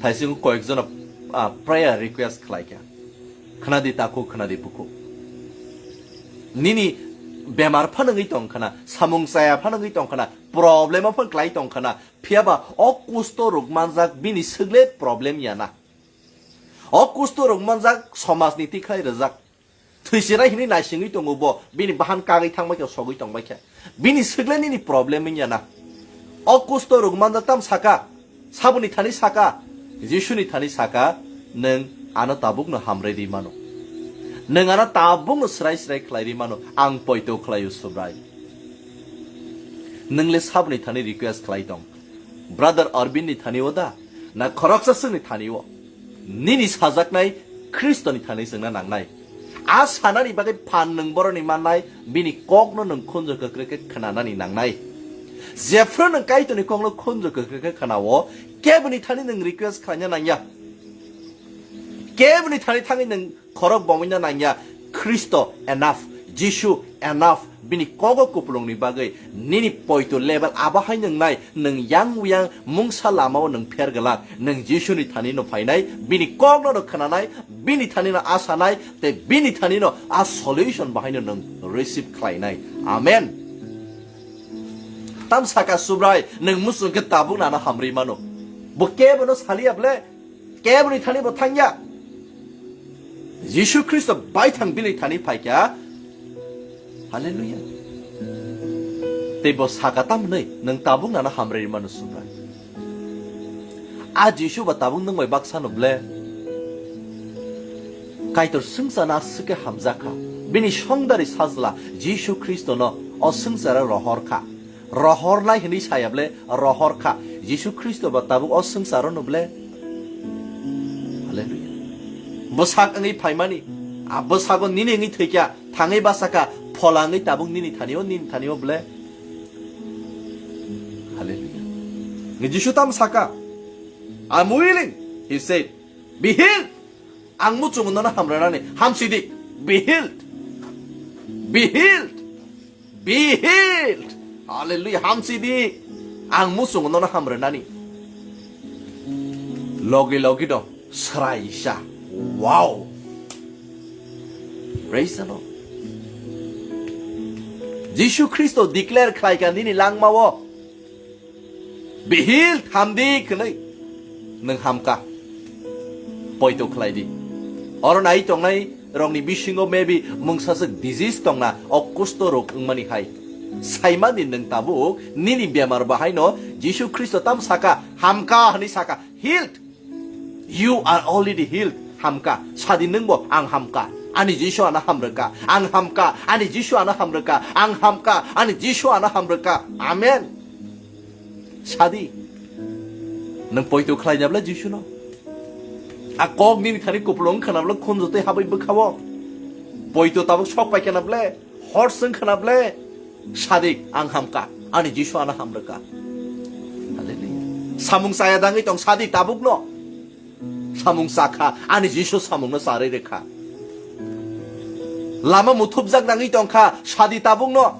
Thaisingo koyekjono, ah, prayer request khlaikha. Khwnadi takhuk, khwnadi bukhuk. Nini bemar phanangwi tongkhana, samung chaya phanangwi tongkhana, problem o phan klai tongkhana. Phiyaba o kusto rok manjak bini swkle problem yana. O kusto rok manjak somajni tikhlai rwjak. Thwisinai hinwi naisingwi tongo bo, bini bahan kagwi thangbai khe, sogwi tongbai khe. Bini swkle nini problem wngya na. O kusto rok manjak tam saka, saboni thani saka, Jisuni thani saka, "Nwng ano tabukno hamrwi rwi mano. Nwng ano tabukno swrai swrai khlai rwi mano, ang poito khlaio, Subrai." Nwng le saboni thani request khlai tong? Brother Arvind ni thani o da? Na khoroksa swkni thani o? Nini sajaknai Khristo ni thani chwngna nangnai. A sanani bagwi phan nwng boroni mannai, bini kokno nwng khunju kwkrwi khe khwnanani nangnai. Jephru nwng Kaitorni kokno khunju kwkrwi khe khwnao, keboni thani nwng request khlaina nangya. Keboni thani thangwi nwng khorok bomwina nangya. Khristo enough, Jisu enough, bini kogo kupulungni bagwi nini poito level abo hai nwngnai, nwng yang uyang mungsa lamao nwng pher glak, nwng Jisuni thani no phainai, bini kokno no khwnanai, bini thani no asanai, tei bini thani no a solution bahaino nwng receive khlainai. Amen. Tam saka Subrai, nwng muchung khe tabuk nano hamrwi mano. Bo kebo no saliya ble, keboni thani bo thangya. Jisu Khristo baithang bini thani phaikha. Hallelujah. Tei bo saka tamni, nwng tabuk nano hamrwi mano Subrai. A Jisu ba tabuk nwng bai baksa no ble. Kaitor swngcharno aswk khe hamjakha. Bini songdari sajla Jisu Khristono o swngcharo rohorkha. Rohornai hwnwi saya ble rohorkha. Jisu Khristo ba tabuk o swngcharo no ble. Hallelujah. Bwsak wngwi phaimani, a bwsago nini wngwi thwikha, thangwi bachakha, phola wngwi tabuk nini thani o, nini thani o ble. Hallelujah. Jisu tam saka, "I'm willing," he said, "be healed." Ang muchungo nono hamrwnani, hamsidi, be healed. Be healed. Be healed. Hallelujah. Hamsidi. Ang muchungo nono hamrwnani. Logi logi do sraisa. Wow. Praise the Lord. Jisu Khristo declare khlaikha nini langmao. Be healed, hamdi hwnwi. Nwng hamkha. Poito khlaidi. Oro nai tongnai rokni bisingo maybe mungsaswk disease tongna, o kusto rok wngmani hai. Saimani nwng tabuk nini bemar bahaino Jisu Khristo tam saka, hamkha hwnwi saka, healed. You are already healed. Hamkha. Sadi nwngbo, "Ang hamkha. Ani Jisu ano hamrwkha. Ang hamkha. Ani Jisu ano hamrwkha. Ang hamkha. Ani Jisu ano hamrwkha." Amen. Sadi. Nwng poito khlaina ble Jisuno? A kok nini thani kupulung khana ble khunju tei habwi bwkhao. Poito tabuk sok paikha na ble, hor swng khana ble. Sadi, "Ang hamkha. Ani Jisu ano hamrwkha." Hallelujah. Samung chaya dangwi tong sadi tabukno. Samung chakha, ani Jisu samungno charwi rwkha. Lama muthupjak nangwi tongkha, sadi tabukno.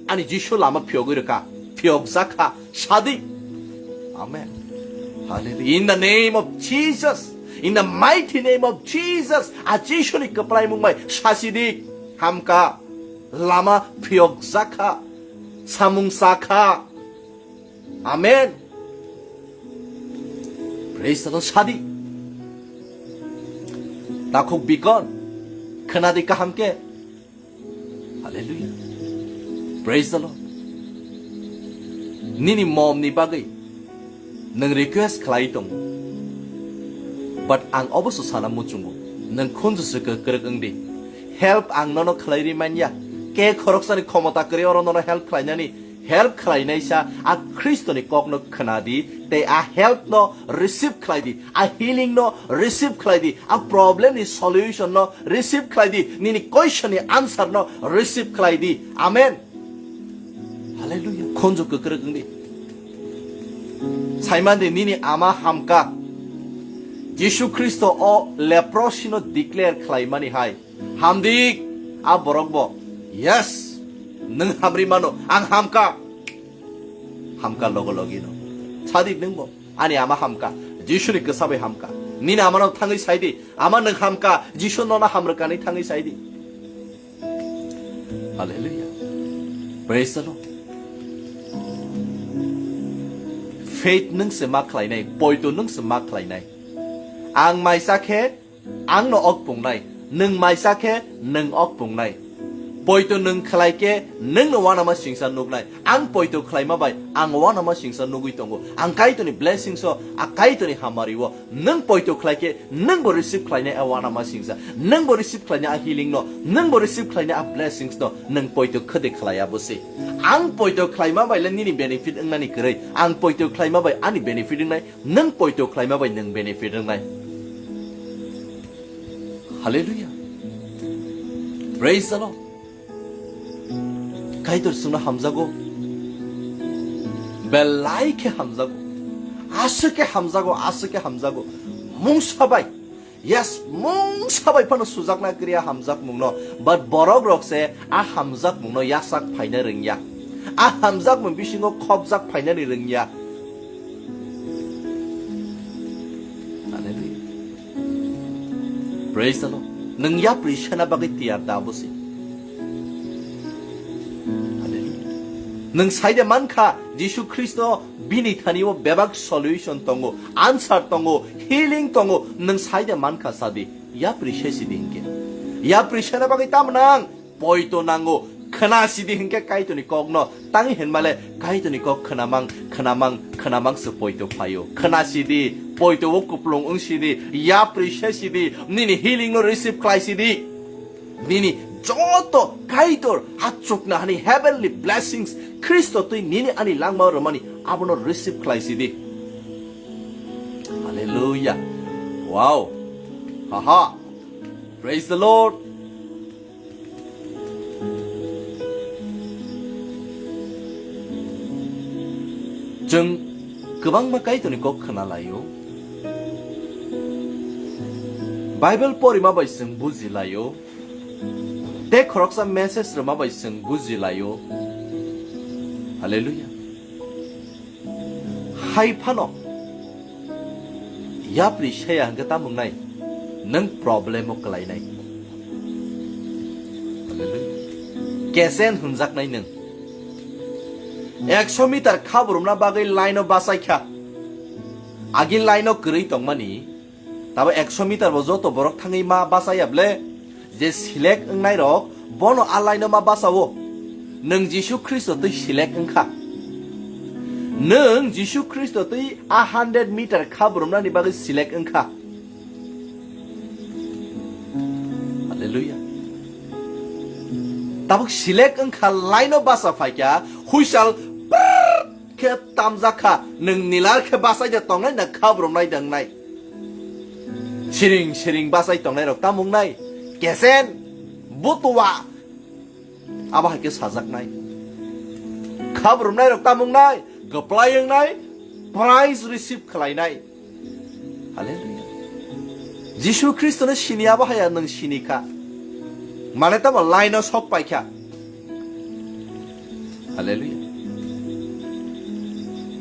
Ani Jisu lama phiyogwi rwkha, phiyokjakha, sadi. Amen. Hallelujah. In the name of Jesus, in the mighty name of Jesus, a Jisuni kwplaimung bai sasidi, hamkha, lama phiyokjakha, samung chakha. Amen. Praise the Lord. Sadi. Takhuk bikon. Khwnadi kaham khe. Hallelujah. Praise the Lord. Nini mom ni bagwi nwng request khlai tongo. But ang oboso sana muchungo. Nwng khunju se kwkrwk wngdi. Help ang nono khlai ri manya. Ke khoroksani khomota kwrwi oro nono help khlainani. Help khlainaisa a Khristoni kokno khwnadi, tei a help no receive khlaidi, a healing no receive khlaidi, a problem ni solution no receive khlaidi, nini question ni answer no receive khlaidi. Amen. Hallelujah. Khunju kwkrwk wngdi. Saimandi nini ama hamka. Jisu Khristo o leprosy no declare khlaimani hai. Hamdi a borok bo. Yes. Nwng hamri mano. Ang hamka. Hamka logo logino. Sadi nwng bo. Ani ama hamka. Jisuni kwsa bai hamka. Nini amano thangwi saidi. Ama nwng hamka. Jisu nono hamrwkani thangwi saidi. Hallelujah. Praise the Lord. Faith nwng se ma khlainai, poito nwng se ma khlainai. Ang maisa khe ang no ok pungnai, nwng maisa khe nwng ok pungnai. Poito nwng khlai khe nwng no wanama singsa nuknai. Ang poito khlaima bai ang wanama singsa nugwi tongo. Ang Kaitorni blessings o, a Kaitorni hamari o. Nwng poito khlai khe, nwng bo receive khlainai a wanama singsa. Nwng bo receive khlainai a healing no. Nwng bo receive khlainai a blessings no. Nwng poito khede khlai abo se. Ang poito khlaima bai le nini benefit wngnani kwrwi. Ang poito khlaima bai ani benefit wngnai. Nwng poito khlaima bai nwng benefit wngnai. Hallelujah. Praise the Lord. Kaitor chwngno hamjago. Belai khe hamjago. Aswk khe hamjago, aswk khe hamjago. Mungsa bai. Yes, mungsa bai phano sujakna kwrwi a hamjakmungno. But borok rok se a hamjakmungno yasak phaina rwngya. A hamjakmung bisingo khopjak phainani rwngya. Hallelujah. Praise the Lord. Nwng yapri sena bagwi tiyar da abo se. Hallelujah. Nwng saide mankha Jisu Khristo bini thani o bebak solution tongo, answer tongo, healing tongo. Nwng saide mankha sadi. Yapri se sidi hinkhe. Yapri sena bagwi tamo nang? Poito nango. Khna sidi hinkhe Kaitorni kokno. Tang hinmale Kaitorni kok khnamang, khnamang, khnamang se poito phaio. Khna sidi, poito o kuplung wng sidi, yapri se sidi, nini healing no receive khlai sidi. Nini joto Kaitor achukna hani heavenly blessings Khristo twi nini ani langma rwmani abono receive khlai sidi. Hallelujah. Wow. Haha. Praise the Lord. Chwng kwbangma Kaitorni kok khna laio. Bible porima bai chwng buji laio. Tei khoroksa message rwma bai chwng buji laio. Hallelujah. Hai phano yapri seya hwnkhe tamo wngnai? Nwng problem o kwlainai. Hallelujah. Kesen hwnjaknai nwng. Ekso meter khabrumna bagwi line o bachai kha. Agi line o kwrwi tongmani. Tabo ekso meter bo joto borok thangwi ma bachaya ble? Je select wngnai rok bono a line o ma bachao. Nwng Jisu Khristo twi select wngkha. Nwng Jisu Khristo twi a hundred meter khabrumnani bagwi select wngkha. Hallelujah. Tabuk select wngkha, line o bacha phaikha, huisal prrrr khe tamjak kha, nwng nilar khe bachai de tongnai na khabrumnai de wngnai? Siring siring bachai tongnai rok tamo wngnai? Kesen, butua, abo hai khe sajaknai. Khabrumnai rok tamo wngnai? Kwplai wngnai, prize receive khlainai. Hallelujah. Jisu Khristono sini abo haya nwng sini kha. Mane tamo line o sok pai kha. Hallelujah.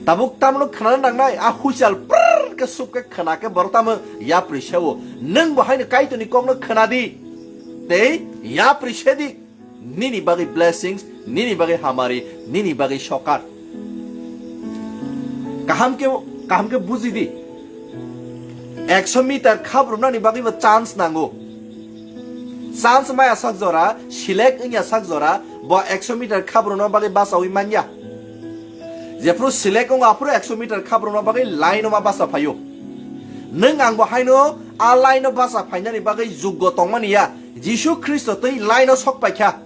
Tabuk tamno khna nangnai, a huisal prrrr khe sup khe khna khe borok tamo yapri sewo. Nwng bo haino Kaitorni kokno khna di. Tei yapri se di. Nini bagwi blessings, nini bagwi hamari, nini bagwi sokar. Kaham khe, kaham khe buji di. Ekso meter khabrumnani bagwi bo chance nango. Chance maya sak jora, select wngya sak jora, bo ekso meter khabrumna bagwi bachawi manya. Jephru select wngo aphuru ekso meter khabrumna bagwi line o ma bacha phaio. Nwng ang bo haino a line o bacha phainani bagwi juggo tongmani ya. Jisu Khristo twi line o sok paikha.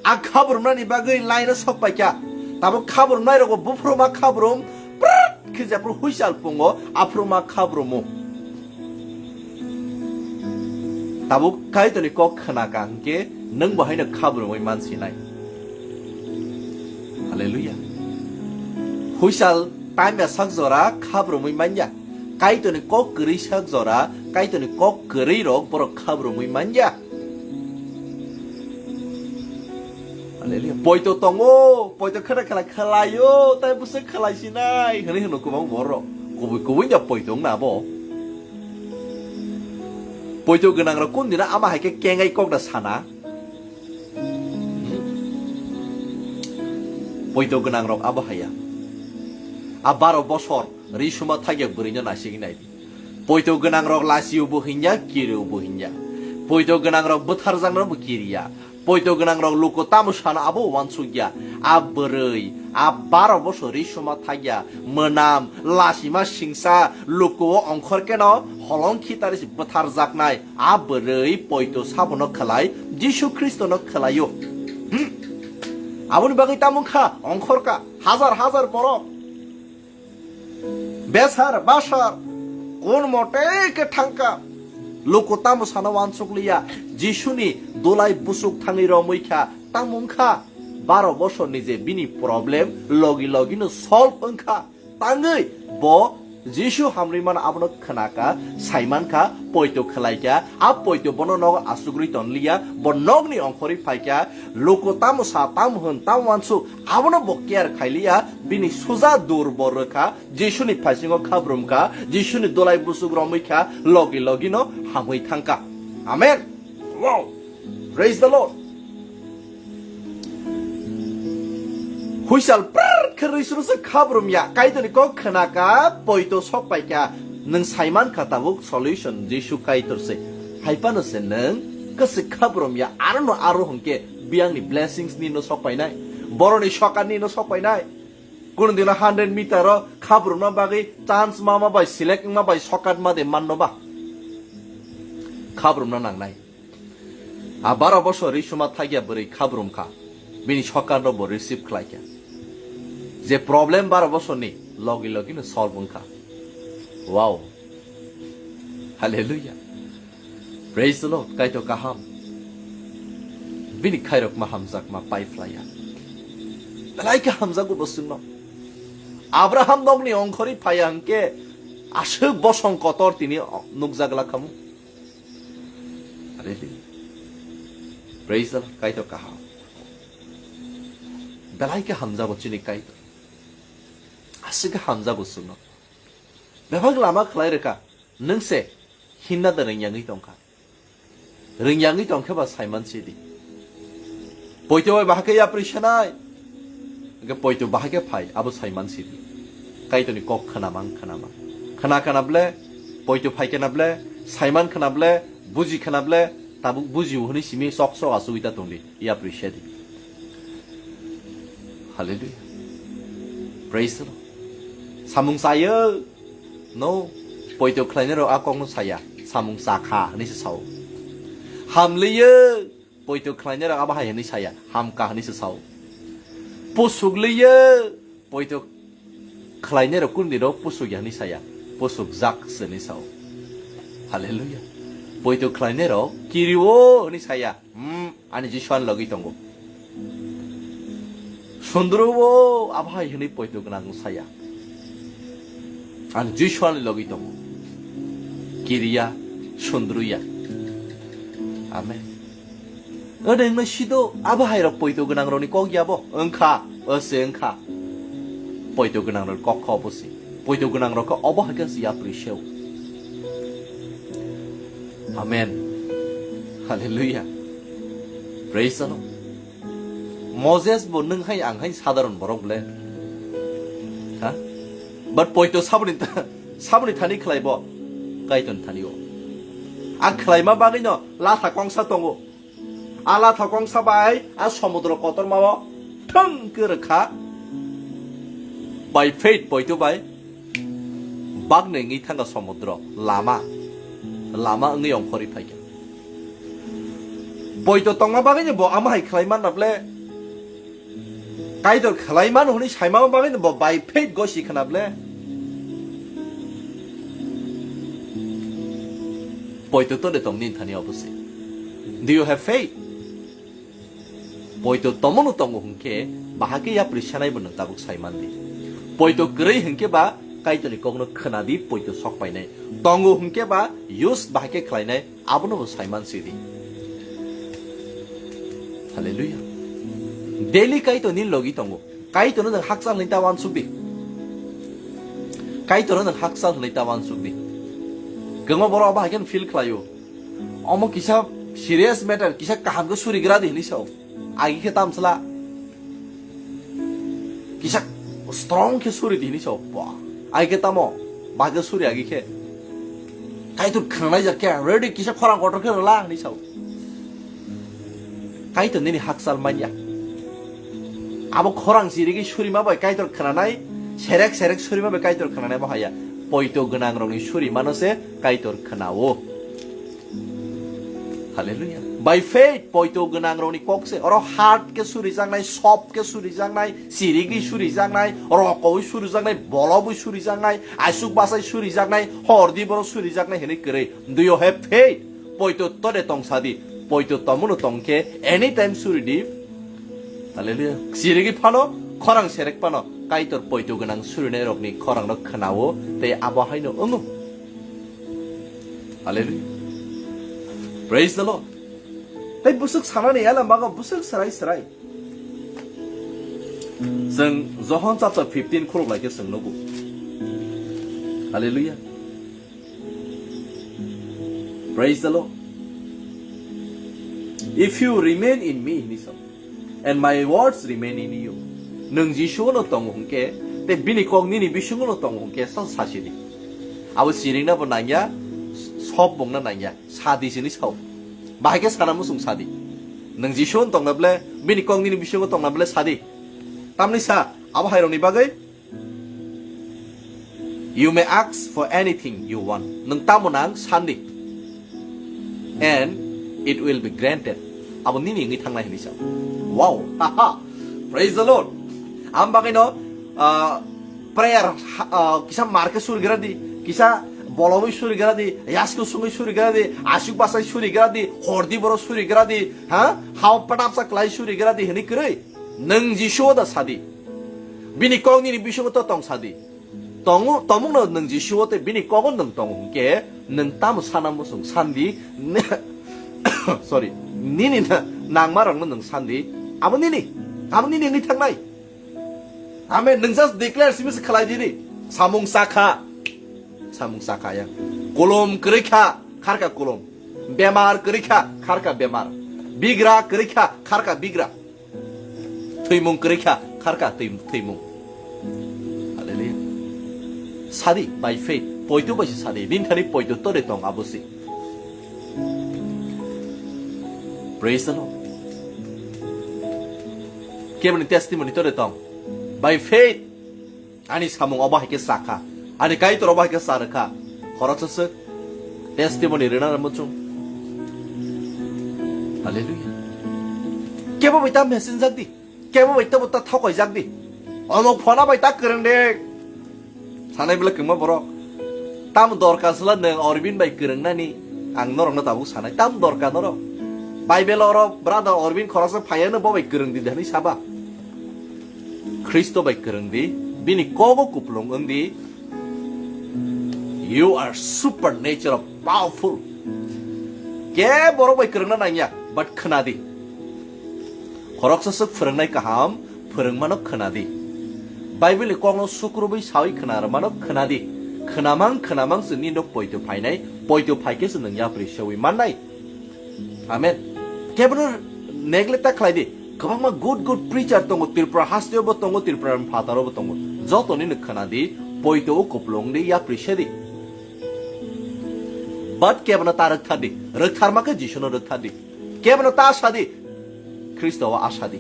A khabrumnani bagwi line o sok paikha. Tabuk khabrum nai rogo buphuru ma khabrum, prat khe jephru huisal pungo, aphuru ma khabrumo. Tabuk Kaitorni kok khna ka hwnkhe nwng bo haino khabrumwi mansinai. Hallelujah. Huisal time ya sak jora khabrumwi manya. Kaitorni kok kwrwi sak jora, Kaitorni kok kwrwi rok borok khabrumwi manya. Hallelujah. Poito tongo, poito khena khela khelaio, tai bwswk khelai sinai, hwnwi hwno kwbang borok. Kubui kubui da poito wngna abo. Poito gwnang rok kun dina ama hai khe kengai kok da sana. Poito gwnang rok abo haya. A baro bosor ri suma thagya bwrwi no naisingwi nai di. Poito gwnang rok lasio bo hinya, kirio bo hinya. Poito gwnang rok bwtharjakno bo kiriya. Poito gwnang rok luku tamo sana abo wansukya. A bwrwi, a baro bosor ri suma thagya, mwnam, lasima singsa, luku o ongkhor keno holong khitari si bwtharjaknai. A bwrwi poito sabono khlai, Jisu Khristono khlaio. Hmm. Aboni bagwi tamo kha, ongkhor ka, hazar hazar borok. Besar, basar, kun mote khe thangka. Luku tamo sana wansukliya, Jisuni dulai busuk thangwi romwi kha, tamo wngkha. Baro bosorni je bini problem logi logino solve wngkha. Tangwi bo Jisu hamrwi mano abono khna ka, saiman kha, poito khlai kha, a poito bono nogo asugri tonliya, bo nokni ongkhorwi phai kha, luku tamo sa, tamo hwn, tamo wansuk, abono bo care khailiya, bini suja dur bo rwkha, Jisuni phaisingo khabrum kha, Jisuni dulai busuk romwi kha, logi logino hamwi thangkha. Amen. Wow. Praise the Lord. Huisal prar khe rwi suru se khabrum ya. Kaitorni kok khna ka, poito sok pai kha. Nwng saiman kha tabuk solution Jisu Kaitor se. Hai phano se nwng kwswk khabrum ya. Aro no aro hwnkhe biyangni blessings ni no sok painai. Boroni sokat ni no sok painai. Kunu dino hundred meter o khabrumna bagwi chance ma ma bai select wngma bai sokat ma de manno ba. Khabrumna nangnai. A baro bosor ri suma thagya bwrwi khabrum kha. Bini sokat no bo receive khlai kha. Je problem baro bosorni logi logi no solve wngkha. Wow. Hallelujah. Praise the Lord. Kaitor kaham. Bini khairok ma hamjak ma pai phlaiya. Belai khe hamjago bo chwngno. Abraham nokni ongkhorwi phaiya hwnkhe aswk bosong kotor tini nukjagla khamu. Hallelujah. Praise the Lord. Kaitor kaham. Belai khe hamjago chini Kaitor. Aswk khe hamjago chwngno. Bebak lama khlai rwkha. Nwng se himna da rwngyangwi tongkha. Rwngyangwi tongkhe ba saiman sidi. Poito bai bahai khe yapri sanai. Hwnkhe poito bahai khe phai, abo saiman sidi. Kaitorni kok khwnama ang khwnama. Khwna khwna ble, poito phai khwna ble, saiman khwna ble, buji khwna ble, tabuk buji hwnwi simi sok sok asugwi ta tongdi. Yapri sedi. Hallelujah. Praise the Lord. Samung chayo. No, poito khlainai rok a kokno saya, samung cha kha hwnwi se sao. Hamliyo, poito khlainai rok abo hai hwnwi saya, hamka hwnwi se sao. Pusukliyo, poito khlainai rok kundi rok pusukya hwnwi saya, pusukjak se hwnwi sao. Hallelujah. Poito khlainai rok kirio hwnwi saya. Hmm, ani Jisu ani logi tongo. Sundru o abo hai hwnwi poito gwnang saya. Ani Jisu ani logi tongo. Kiriya, sundruya. Amen. Ode wngno sido abo hai rok poito gwnang rokni kok ya bo? Wngkha, o se wngkha. Poito gwnang rok kok kho bo se. Poito gwnang rok khe obo hai khe se yapri seo. Amen. Hallelujah. Praise the Lord. Moses bo nwng hai ang hai sadharon borok ble. Ha? But poito saboni ta-, saboni thani khlai bo. Kaitorni thani o. A khlaima bagwi no latha kongsa tongo. A latha kongsa bai a somudro kotorma o thwng khe rwkha. By faith poito bai. Bagni wngwi thangkha somudro, lama, lama wngwi ongkhorwi phaikha. Poito tongma bagwino bo ama hai khlai manna ble, Kaitor khlai mano hwnwi saimano bagwi no bo by faith gosi khna ble. Poito to de tong nini thani obo se. Do you have faith? Poito tomono tongo hwnkhe bahai khe yapri sanai bo nwng tabuk sai man di. Poito kwrwi hwnkhe ba Kaitorni kokno khna di, poito sok painai. Tongo hwnkhe ba use bahai khe khlainai, abono bo sai man si di. Hallelujah. Daily Kaitor nini logi tongo. Kaitorno nwng hakchal hwnwi ta uansuk di. Kaitorno nwng hakchal hwnwi ta uansuk di. Kwbangma borok abo hai kheno feel khlaio. Omo kisa serious matter, kisa kaham khe surigra di hwnwi sao. Agi khe tamsla. Kisa strong khe suri di hwnwi sao. Ba, agi khe tamo? Ba khe suri agi khe. Kaitor khwnanai jak khe ready, kisa khorang kotor khe rwla hwnwi sao. Kaitor nini hakchal manya. Abo khorang chirigwi surima bai Kaitor khwnanai, serek serek surima bai Kaitor khwnanai bo haya. Poito gwnang rokni surimano se Kaitor khwnao. Hallelujah. By faith, poito gwnang rokni kok se. Oro heart khe surijaknai, sop khe surijaknai, chirigwi surijaknai, rokowi surijaknai, bolobwi surijaknai, asuk basai surijaknai, hordi borok surijaknai hwnwi kwrwi. Do you have faith? Poito tode tong sadi. Poito tomono tong khe anytime suri di. Hallelujah. Chirigwi phano, khorang serek phano, Kaitor poito gwnang surinai rokni khorang no khwnao, tei abo haino wngo. Hallelujah. Praise the Lord. Tei bwswk sanani yalam bago bwswk serai serai. Chwng Johon chapter fifteen khuluk lai khe chwng nugo. Hallelujah. Praise the Lord. If you remain in me, hini sao, and my words remain in you. Nwng Jisu no tongo hwnkhe, tei bini kok nini bisingo no tongo hwnkhe, sa sasi di. Abo siringna bo nangya, sob bongna nangya, sadi sini sao. Bahai khe sana musung sadi. Nwng Jisu no tongna ble, bini kok nini bisingo tongna ble sadi. Tamni sa, abo hai rokni bagwi, you may ask for anything you want. Nwng tamo nang sandi. And it will be granted. Abo nini wngwi thangnai hwnwi sa. Wow. Haha. Praise the Lord. Am bagwi no, ah, prayer, ah, kisa mar khe suri gra di, kisa bolobwi suri gra di, yasku sungwi suri gra di, asuk basai suri gra di, hordi borok suri gra di, ha? Hao patapsa klai suri gra di hwnwi kwrwi. Nwng Jisu da sadi. Bini kok nini bisingo to tong sadi. Tongo, tomungno nwng Jisu o tei bini kogo nwng tongo hwnkhe, nwng tamo sana muchung sandi, sorry, nini na-, nangmarokno nwng sandi, abo nini, abo nini wngwi thangnai. Amen. Nwng just declare simi se khlai diri. Samung sakha, samung sakha ya. Kolom kwrwi kha, kharka kolom. Bemar kwrwi kha, kharka bemar. Bigra kwrwi kha, kharka bigra. Thwimung kwrwi kha, kharka thwi-, thwimung. Hallelujah. Sadi, by faith, poito bai se sadi. Bini thani poito tore tong abo se. Praise the Lord. Keboni testimony tore tong. By faith. Ani samung obo hai khe cha kha. Ani Kaitor obo hai khe cha rw kha. Khoroksa swk testimony rwna rw muchung. Hallelujah. Kebo bai ta message jak di. Kebo bai ta bo ta thokai jak di. Omo phona bai ta kwrwng de. Sanai bwle kwma borok. Tam dorkar sala nwng Orbin bai kwrwng nani. Ang norok no tabuk sanai. Tam dorkar norok. Bible oro brother Orbin khoroksa phaiya no bo bai kwrwng di dani saba. Khristo bai kwrwng di, bini kogo kupulung wng di. You are supernatural powerful. Ke borok bai kwrwngna nangya, but khna di. Khoroksa swk phwrwngnai kaham, phwrwngmano khna di. Bible ni kokno sukrubwi sawi khna rwmano khna di. Khna mang, khna mang se nini nok poito phainai, poito phai khe se nwng yapri sewi mannai. Amen. Kebono neglect ta khlai di. Kwbangma good good preacher tongo, Tripura hasteo bo tongo, Tripura phataro bo tongo. Joto nini khna di, poito o kupulung di, yapri se di. But kebono ta rwkthar di. Rwktharma khe Jisu no rwkthar di. Kebono ta sa di. Khristo o asa di.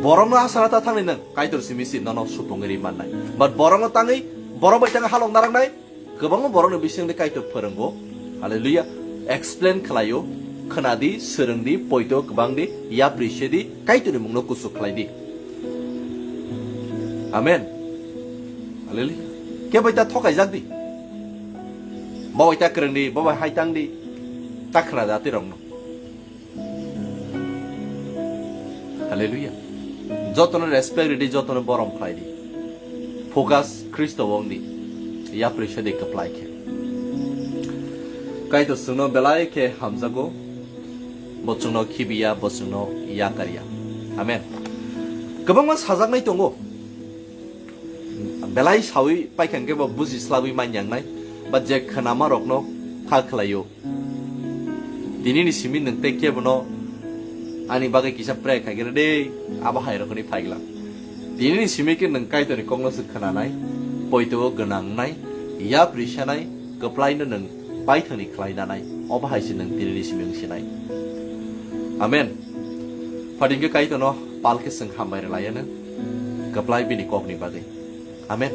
Borokno asana ta thangni nwng Kaitor simi si nono supungwi ri mannai. But borokno tangwi, borok bai tangwi halok narwknai. Kwbangma borokni bisingni Kaitor phwrwngo. Hallelujah. Explain khlaio. khwnadi, swrwngdi, poito kwbangdi, yapri sedi, Kaitorni mungno kuchuk khlaidi. Amen. Hallelujah. Kebo ta thokaijak di. Bo bai ta kwrwngdi, bo bai hai tangdi. Ta khwnadi atirokno. Hallelujah. Jotono respect ridi, jotono borom khlaidi. Focus Khristo wngdi. Yapri sedi kwplai khe. Kaitor chwngno belai khe hamjago. Bo chwngno khibiya, bo chwngno yakarya. Amen. Kwbangma sajaknai tongo. Belai sawi paikha hwnkhe bo bujislabwi manyangnai, ba je khwnamarokno kha khlaio. Tinini simi nwng tei kebono ani bagwi kisa pray khaikhe rw de, abo hai rokni phaigwlang. Tinini simi khe nwng Kaitorni kokno se khwnanai, poito o gwnang wngnai, yapri sanai, kwplaino nwng baithangni khlai nanai, obo hai se nwng tinini simi wng sinai. Amen. Phadingkhe Kaitorno pal khe chwng hambai rwlaiya nwng, kwplai bini kokni bagwi. Amen.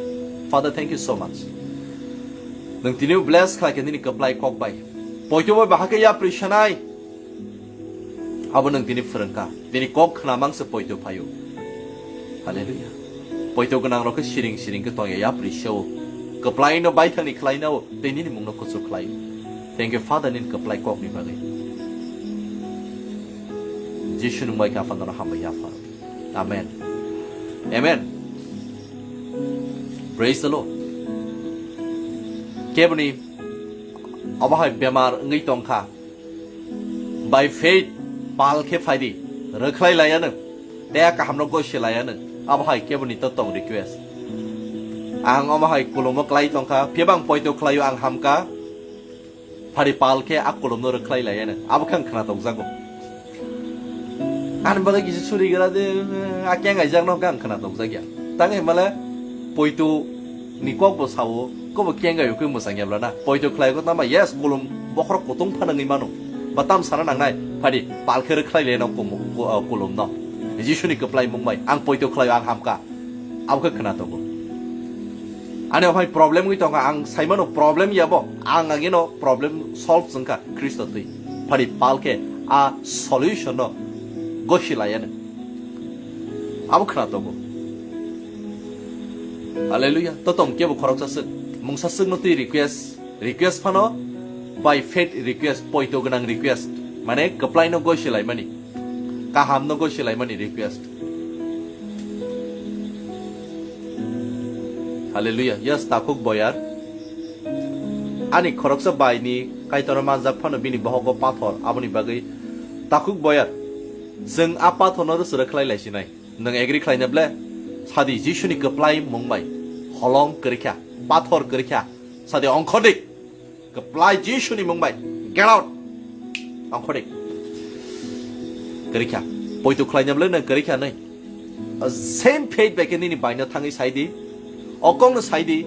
Father, thank you so much. Nwng tini bless khlai khe nini kwplai kok bai. Poito bai bahai khe yapri sanai. Abo nwng tini phwrwngkha. Tini kok khna mang se poito phaio. Hallelujah. Poito gwnang rok khe siring siring khe tongya yapri seo. Kwplai no baithangni khlai nao tei nini mungno kuchuk khlai. Thank you Father nini kwplai kok ni bagwi. Jisu nwng bai kha Father no hambai ya Father. Amen. Amen. Praise the Lord. Keboni obo hai bemar wngwi tongkha. By faith pal khe phaidi. Rwkhlai laiya nwng. Tei a kahamno gosi laiya nwng. Abo hai keboni to tong request. Ang omo hai kulumo klai tongkha. Phiya bang poito khlaio ang hamka. Phari pal khe a kolomno rwkhlai laiya nwng. Abo khe ang khna tokjago. Ani bagwi kisa suri gra de, a keng aijak no khe ang khna tokjak ya. Tang himale poito ni kok bo sao, ko bo keng ayo khe mwsang ya bla na. Poito khlai ko tama, yes, kolom bokhorok kutung phana ngi mano. Ba tam sana nangnai, phari pal khe rwkhlai laiya no kolom no. Jisu ni kwplai mung bai, ang poito khlaio, ang hamka. Abo khe khna tongo. Ani ophai problem wngwi tongkha, ang saimano problem yabo, ang agino problem solve chwngkha Khristo twi. Phari pal khe a solution no gosi laiya nwng. Abo khna tongo. Hallelujah. To tong kebo khoroksa swk, mungsa swkno twi request, request phano by faith request, poito gwnang request. Mane kwplai no gosi laimani. Kaham no gosi laimani request. Hallelujah. Yes, takhuk boyar. Ani khoroksa bai ni Kaitor manjak phano bini bohogo pathor, aboni bagwi takhuk boyar. Chwng a pathor no rwchwrwk khlai lai sinai. Nwng agree khlai na ble? Sadi Jisu ni kwplai mung bai. Holong kwrwi kha, pathor kwrwi kha. Sadi ongkhodik. Kwplai Jisu ni mung bai. Get out. Ongkhodik. Kwrwi kha. Poito khlai na ble nwng kwrwi kha nai. Same faith bai khe nini bai no thangwi sai di. Okong no sai di.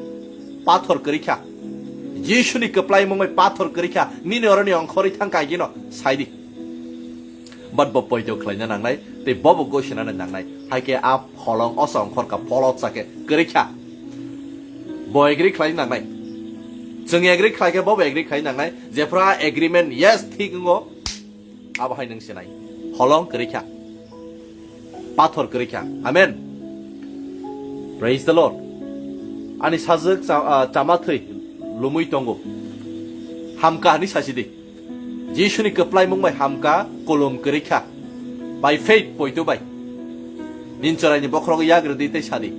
Pathor kwrwi kha. Jisu ni kwplai mung bai pathor kwrwi kha. Nini oro ni ongkhorwi thang kaigino sai di. But bo poito khlaina nangnai, tei bobo gosinani nangnai. Hai khe a pholong osa ongkhor kha, pholok sa khe kwrwi kha. Bo agree khlai nangnai. Chwng agree khlai khe bobo agree khlai nangnai. Jephra agreement, yes, thik wngo. Abo hai nwng sinai. Holong kwrwi kha. Pathor kwrwi kha. Amen. Praise the Lord. Ani sajwk cha-, ah, chama thwi lumwi tongo. Hamka hwnwi sasi di. Jisuni kwplai mung bai hamka, kolom kwrwi kha. By faith, poito bai. Nini chwraini bokhorogo yagrwdi tei sadi,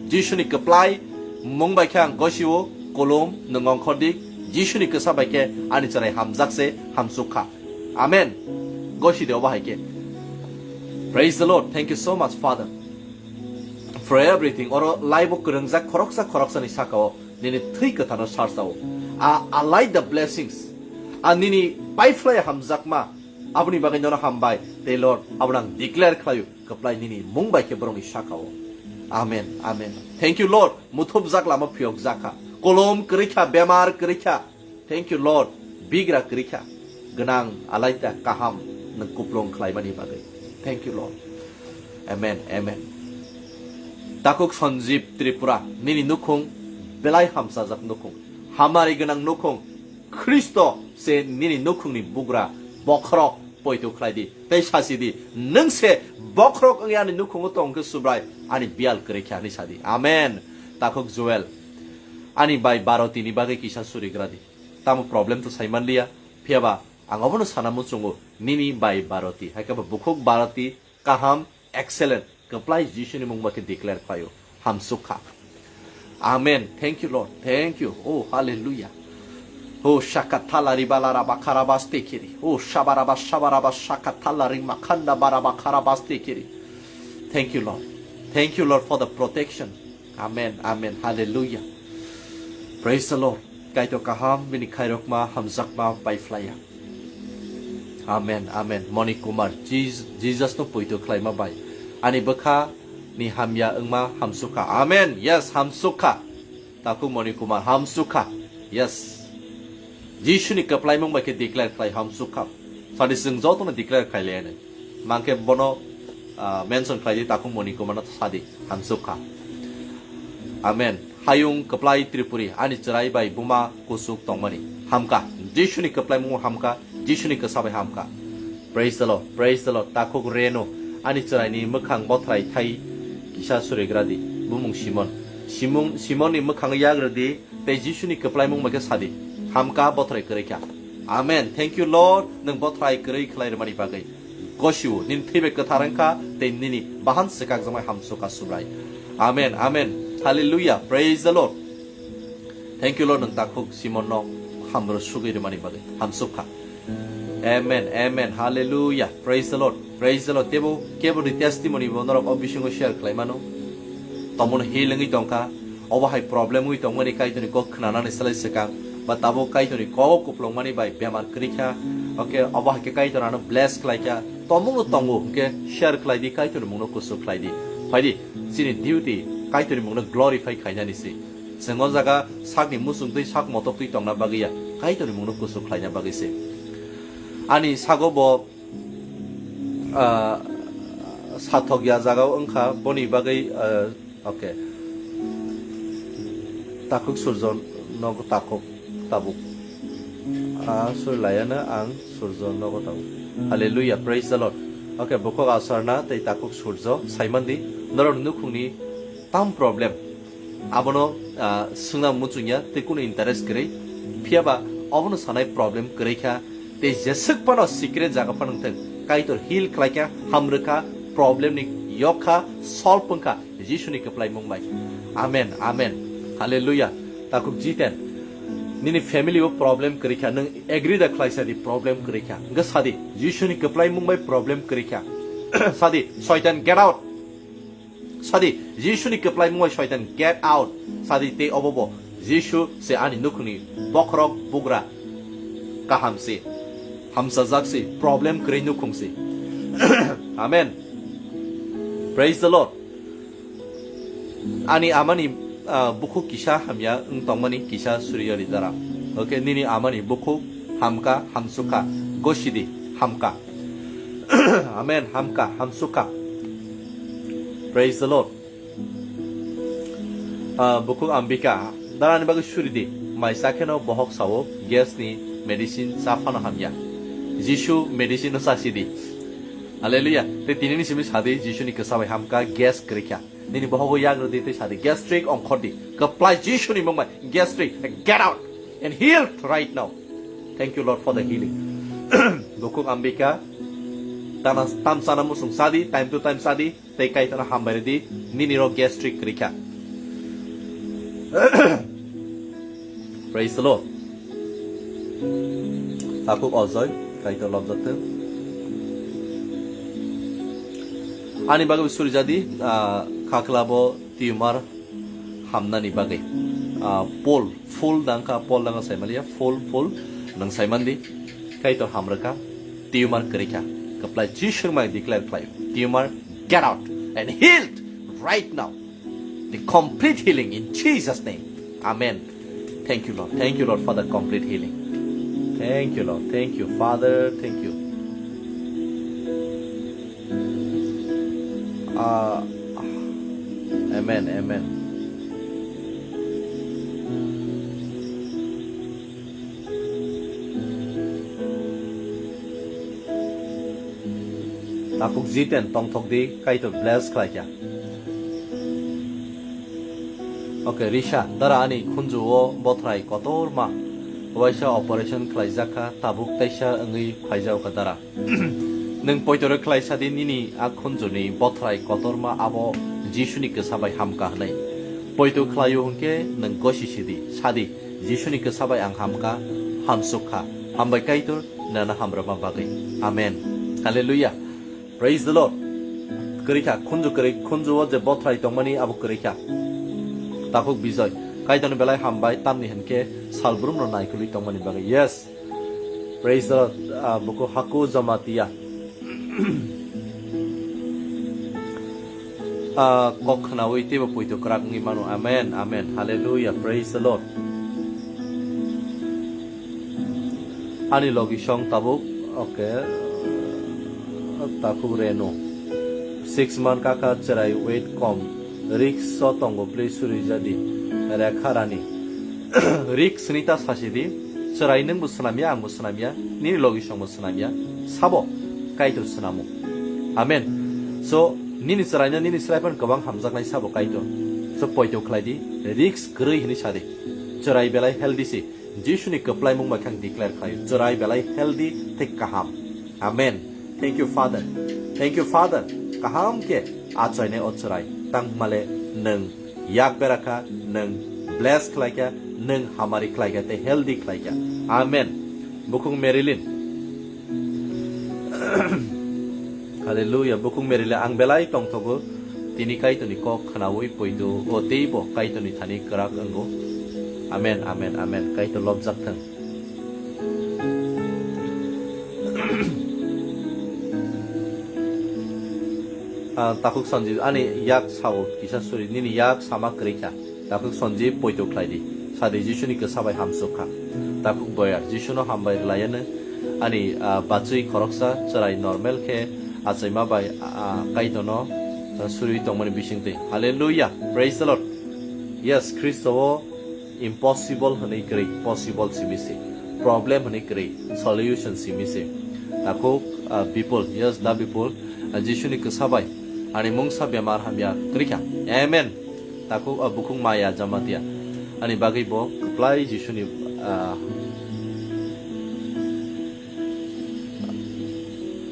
Jisuni kwplai mung bai khe ang gosio, kolom nwng ongkhordi, Jisuni kwsa bai khe ani chwrai hamjak se, hamsuk kha. Amen. Gosidi obo hai khe. Praise the Lord. Thank you so much, Father, for everything. Oro live o kwrwngjak khoroksa khoroksani sakao nini thwi kwthano sarsao. A, I like the blessings. A nini paiphlai hamjakma. Aboni bagwi nono hambai. Tei Lord, abono ang declare khlaio. Kwplai nini mung bai khe borokni sakao. Amen. Amen. Thank you, Lord. Muthupjak lama phiyokjak kha. Kolom kwrwi kha, bemar kwrwi kha. Thank you, Lord. Bigra kwrwi kha. Gwnang, alaita, kaham, nwng kuplung khlaimani bagwi. Thank you, Lord. Amen, amen. Takhuk Sanjib Tripura, nini nukhung belai hamsajak nukhung. Hamari gwnang nukhung. Khristo se nini nukhungni bugra bokhorok poito khlai di, tei sasi di, "Nwng se bokhorok wngya ani nukhungo tong khe Subrai, ani biyal kwrwi khe," hwnwi sa di. Amen. Takhuk Joel, ani bai Baroti ni bagwi kisa surigra di. Tamo problem to sai manliya, phiyaba ang obono sana muchungo, nini bai Baroti, hai khe bo bukhuk Baroti, kaham, excellent, kwplai Jisuni mung bai khe declare khlaio, hamsukha. Amen. Thank you, Lord. Thank you. Oh, hallelujah. Oh, shakatala ribala raba karabas tekiri. Oh, shabaraba shabaraba shakatala rimakanda baraba karabas tekiri. Thank you, Lord. Thank you, Lord, for the protection. Amen. Amen. Hallelujah. Praise the Lord. Kaitor kaham, bini khairokma, hamjakma, paiphlaiya. Amen, amen. Moni Kumar, Jis-, Jesus no poito khlaima bai. Ani bwkha ni hamya wngma hamsukha. Amen. Yes, hamsukha. Takhuk Moni Kumar, hamsukha. Yes. Jisuni kwplaimung bai khe declare khlai hamsukha. Sadi chwng jotono declare khlai le ani. Mangkhe bono, ah, mention khlai di, Takhuk Moni Kumar no sadi hamsukha. Amen. Hayung kwplai Tripuri, ani chwrai bai buma kusuk tongmani. Hamka. Jisuni kwplaimung hamka. Jisuni kwsa bai hamka. Praise the Lord. Praise the Lord. Takhuk Renu, ani chwraini mwkhang bothrai thai kisa surigra di. Bumung Simon. Simon, Simonni mwkhang yagra di. Tei Jisuni kwplaimung bai khe sadi. Hamka bothrai kwrwi kha. Amen. Thank you, Lord. Nwng bothrai kwrwi khlai rwmani bagwi. Gosiwo, nini thwi bai kwthar wngkha, tei nini bahan swkakjakmai hamsukha Subrai. Amen, amen. Hallelujah. Praise the Lord. Thank you, Lord. Nwng takhuk Simon no hamro sugwi rwmani bagwi. Hamsukha. Amen, amen. Hallelujah. Praise the Lord. Praise the Lord. Tebo, kebo ni testimony bo norok o bisingo share khlai mano. Tomono heal wngwi tongkha. Obo hai problem wngwi tongmani Kaitorni kok khnanani slai swkang. Ba tabuk Kaitorni kok kuplungmani bai bemar kwrwi kha. Oke, obo hai khe Kaitor ano bless khlai kha. Tomungno tongo, hwnkhe share khlai di, Kaitorni mungno kusu khlai di. Phai di, chini duty Kaitorni mungno glorify khainani se. Chwng o jaga sakni muchung twi sak motok twi tongna bagwi ya, Kaitorni mungno kusu khlaina bagwi se. Ani sago bo, ah, sathok ya jaga o wngkha, boni bagwi, ah, okay. Takhuk surjo nogo takhuk tabuk. Ah, suri laiya no ang surjo nogo tabuk. Hallelujah, praise the Lord. Okay, bukhuk asarna tei takhuk surjo saimandi norok nukhungni tam problem. Abono, ah, swngna muchungya, tei kunu interest kwrwi. Phiyaba obono sanai problem kwrwi kha, tei jeswk phano secret jaga phano wngthang, Kaitor heal khlai kha, hamrwkha, problem ni yok kha, solve wngkha, Jisuni kwplaimung bai. Amen, amen. Hallelujah. Takhuk Jiten, nini family o problem kwrwi kha, nwng agree da khlai sadi problem kwrwi kha. Hwnkhe sadi, Jisuni kwplaimung bai problem kwrwi kha. Sadi, Soitan, get out. Sadi, Jisuni kwplaimung bai Soitan, get out. Sadi, tei obo bo Jisu se ani nukhungni bokhorok bugra. Kaham se, hamsajak se, problem kwrwi nukhung se. Amen. Praise the Lord. Ani amani, ah, bukhuk kisa hamya wng tongmani kisa suriyari dara. Okay, nini amani bukhuk hamka, hamsukha, gosidi, hamka. Amen. Hamka, hamsukha. Praise the Lord. Ah, bukhuk Ambika, darani bagwi suri di. Mai cha kheno bohok sao, gas ni medicine cha phano hamya. Jisu medicine no chasi di. Hallelujah. Tei tini ni simi sadi, Jisu ni kwsa bai hamka, gas kwrwi kha. Nini bohogo yagra di tei sadi, gastric ongkhor di. Kwplai Jisu ni mung bai, gastric, get out and healed right now. Thank you, Lord, for the healing. Bukhuk Ambika, tana, tam sana musung sadi, time to time sadi, tei Kaitor hambai di, nini ro gastric kwrwi kha. Praise the Lord. Takhuk Ojoi, Kaitor lobjak thung. Ani bagwi suri jadi, ah, khaklabo tumor hamnani bagwi. Ah, Paul, full dangkha, Paul dangkha saimaliya, full, full, nang saimandi, Kaitor hamrwkha, tumor kwrwikha, kwplai Jisu mai declare khlai, tumor get out and healed right now. The complete healing in Jesus' name. Amen. Thank you, Lord. Thank you, Lord, for the complete healing. Thank you, Lord. Thank you, Father. Thank you. Ah, amen, amen. Khuk jiten tongthok di, Kaitor bless khlaikha. Okay, Risha, dara ani khunju o bothrai kotorma waisa operation khlaijakha, tabuk taisa wngwi phaijaokha dara. Nwng poitoro khlai sadi nini a khunjuni bothrai kotorma abo Jisuni kwsa bai hamkha hwnwi. Poito khlaio hwnkhe nwng gosi sidi, sadi, "Jisuni kwsa bai ang hamkha, hamsukha. Hambai Kaitor, nana hamrwma bagwi. Amen." Hallelujah. Praise the Lord. Kwrwi kha, khunju kwrwi, khunju o je bothrai tongmani abo kwrwi kha. Takhuk Bijoy, Kaitorni belai hambai, tamni hwnkhe salbrumno naikolwi tongmani bagwi. Yes. Praise the Lord. Ah, buku Haku Jamatia. Ah, kok khnaui teibo poito kwrak wngwi mano. Amen, amen. Hallelujah. Praise the Lord. Ani logi song tabuk, okay, takhuk Reno. Six month kaka chwrai weight kom. Risk so tongo, please suri jadi. Rekha Rani. Risk ni ta sasi di. Chwrai nwng bo swnamya, ang bo swnamya. Nini logi song bo swnamya. Sabo Kaitor swnamo. Amen. So, nini chwraino nini chwrai phano kwbang hamjaknai sabo Kaitor. So, poito khlai di. Risk kwrwi hwnwi sa di. Chwrai belai healthy si. Jisuni kwplaimung bai khe ang declare khlaio, chwrai belai healthy tei kaham. Amen. Thank you, Father. Thank you, Father. Kaham khe achainai o chwrai. Tangmale nwng yak bera kha, nwng bless khlai kha, nwng hamari khlai kha tei healthy khlai kha. Amen. Bukhung Marilyn. Hallelujah. Bukhung Marilyn, ang belai tongthogo. Tini Kaitorni kok khnaui poito, o teibo Kaitorni thani kwrak wngo. Amen, amen, amen. Kaitor lobjak thung. Ah, takhuk Sanjib, ani yak sao kisa suri, nini yak sama kwrwi kha. Takhuk Sanjib, poito khlai di. Sadi Jisuni kwsa bai hamsuk kha. Takhuk Boyar, Jisuno hambai rwlaiano. Ani, ah, bachwi khoroksa chwrai normal khe achaima bai, ah, Kaitorno, ah, suriui tongmani bisingtwi. Hallelujah. Praise the Lord. Yes, Khristo o impossible hwnwi kwrwi, possible simi se. Problem hwnwi kwrwi, solution simi se. Takhuk, ah, Bipul, yes, da Bipul, ah, Jisuni kwsa bai ani mungsa bemar hamya kwrwi kha. Amen. Takhuk, ah, bukhuk maya Jamatia. Ani bagwi bo kwplai Jisuni, ah,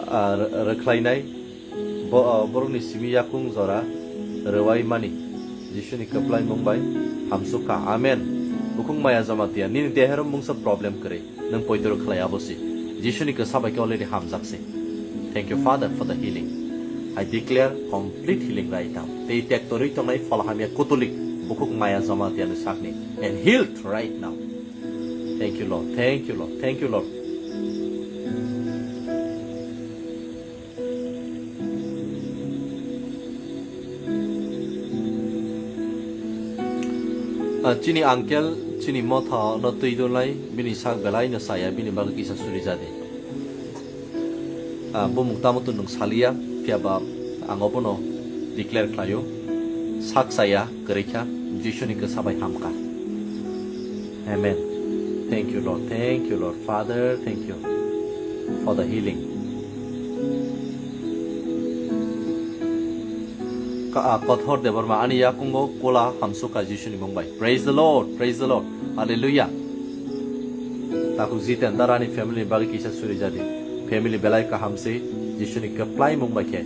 ah, rw-, rwkhlainai. Bo, ah, borokni simi yakung jora rwai mani. Jisuni kwplai mung bai hamsuk kha. Amen. Bukhuk maya Jamatia. Nini dehero mungsa problem kwrwi. Nwng poitoro khlai abo se. Jisuni kwsa bai khe already hamjak se. Thank you, Father, for the healing. I declare complete healing right now. Tei tektorwi tongnai phola hamya kutulik bukhuk maya Jamatia ni sakni. And healed right now. Thank you, Lord. Thank you, Lord. Thank you, Lord. Ah, chini uncle, chini motha no twi dulai, bini sak belai no saya, bini bagwi kisa suri jadi. Ah, bumung tamo to nwng saliya, phiya ba ang obono declare khlaio. Sak saya, kwrwi kha, Jisuni kwsa bai hamkha. Amen. Thank you, Lord. Thank you, Lord. Father, thank you for the healing. Ka-, ah, Kothor Debbarma, ani yakungo kola hamsukha Jisuni mung bai. Praise the Lord, praise the Lord. Hallelujah. Takhuk Jiten Dara ani family ni bagwi kisa suri jadi. Family belai kaham se, Jisuni kwplai mung bai khe.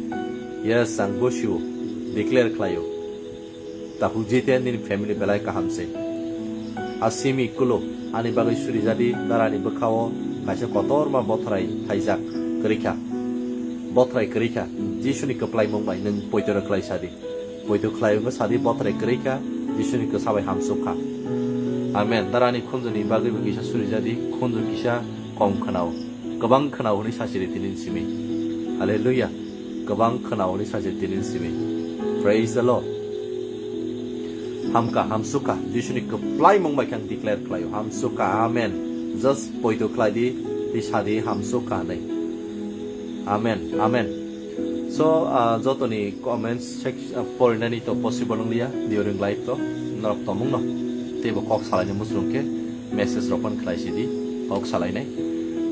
Yes, ang gosio declare khlaio. Takhuk Jiten nini family belai kaham se. A simi kulo ani bagwi suri jadi, Dara ni bwkhao kaisa kotorma bothrai thaijak kwrwi kha. Bothrai kwrwi kha. Jisuni kwplai mung bai nwng poito rw khlai sadi. Poito khlai wngkha sadi bothrai kwrwi kha, Jisuni kwsa bai hamsuk kha. Amen. Dara ani khunjuni bagwi bo kisa suri jadi, khunju kisa kom khwnao. Kwbang khwnao hwnwi sachiri tini simi. Hallelujah. Kwbang khwnao hwnwi sachiri tini simi. Praise the Lord. Hamkha, hamsukha, Jisuni kwplai mung bai khe ang declare khlaio. Hamsukha, amen. Just poito khlai di, tei sadi hamsukha hwnwi. Amen, amen. So, ah, jotoni comments sec-, ah, porinani to possible wngliya during live to, norok tongmungno. Teibo kok salaini muchung khe message rok phone khlai sidi, kok salainai.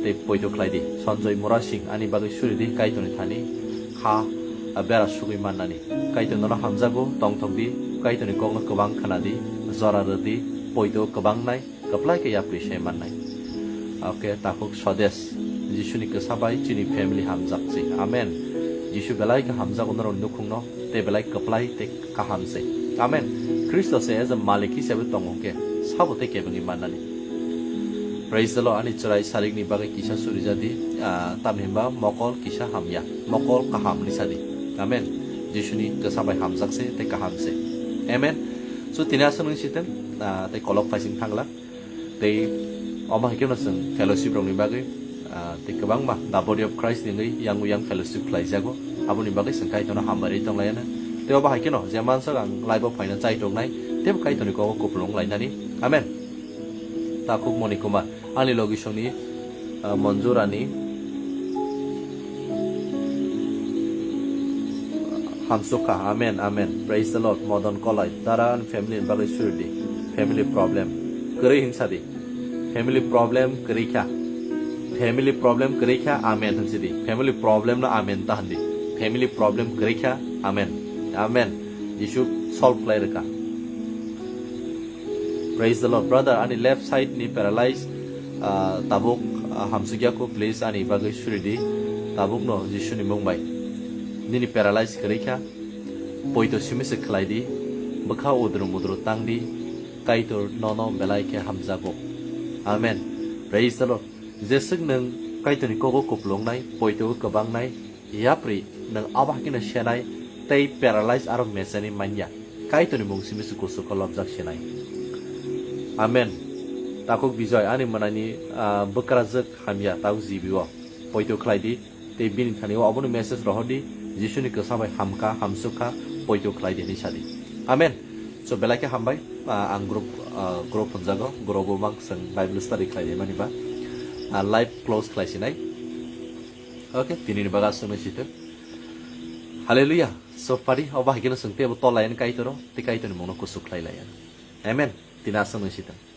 Tei poito khlai di. Sanjoy Murasing ani bagwi suri di, Kaitorni thani. ha, ah, bera sugwi mannani. Kaitor nono hamjago, tongthok di, Kaitorni kokno kwbang khna di, jora rw di, poito kwbang nai, kwplai khe yapri se mannai. Oke, takhuk Sodes, Jisuni kwsa bai chini family hamjak se. Amen. Jisu belai khe hamjago norok nukhungno, tei belai kwplai tei kaham se. Amen. Khristo se as a Malik hisabe tongo hwnkhe, sabo tei kebengwi mannani. Praise the Lord, ani chwrai sarikni bagwi kisa suri jadi, ah, tamhinba mokol kisa hamya, mokol kaham ni sadi. Amen. Jisuni kwsa bai hamjak se tei kaham se. Amen. So tini aswk nung siteng, ah, tei kolok phaising thangla. Tei omo hai kheno chwng fellowship rokni bagwi, ah, tei kwbangma the body of Christ ni wngwi yang yang fellowship khlaijago. Aboni bagwi chwng Kaitorno hambai rwi tonglaiyana. Tei obo hai kheno je mansok ang live o phaina chaitok nai, teibo Kaitorni kogo kupulung lainani. Amen. Takhuk Moni Kumar, ani logisongni, ah, Monjurani hamsukha. Amen, amen. Praise the Lord. Modon Kolai, Dara and family ni bagwi suridi. Family problem. Kwrwi hinsadi. Family problem kwrwi kha. Family problem kwrwi kha. Amen hinsidi. Family problem no amen ta hindi. Family problem kwrwi kha. Amen. Amen. Jisu solve khlai rwkha. Praise the Lord. Brother, ani left side ni paralyze, ah, tabuk, ah, hamsukya ko, please ani bagwi suridi. Tabuk no Jisu ni mung bai. Nini paralyze kwrwi kha. Poito simi se khlai di. Bwkha udru mudru tang di. Kaitor nono belai khe hamjago. Amen. Praise the Lord. Jeswk nwng Kaitorni kogo kupulung nai, poito kwbang nai, yapri nwng abo hakhe no senai tei paralyze aro mechani manya. Kaitorni mung simi se kusu kholopjak senai. Amen. Takhuk Bijoy, ani mwnani, ah, bwkrajwk hamya, tabuk G B o. Poito khlai di, tei bini thani o abono message rohor di, Jisuni kwsa bai hamkha, hamsukha, poito khlai di hinwi sadi. Amen. So, belai khe hambai, ah, ang group, ah, group hwnjago, group o mang chwng Bible study khlai di mani ba. Ah, live close khlai sinai. Okay, tini ni baga swnwi sitwk. Hallelujah. So, pari, obo hai kheno chwng teibo tolayan Kaitoro, tei Kaitorni mungno kusu khlai layan. Amen. Tini aswk nwi sitwk.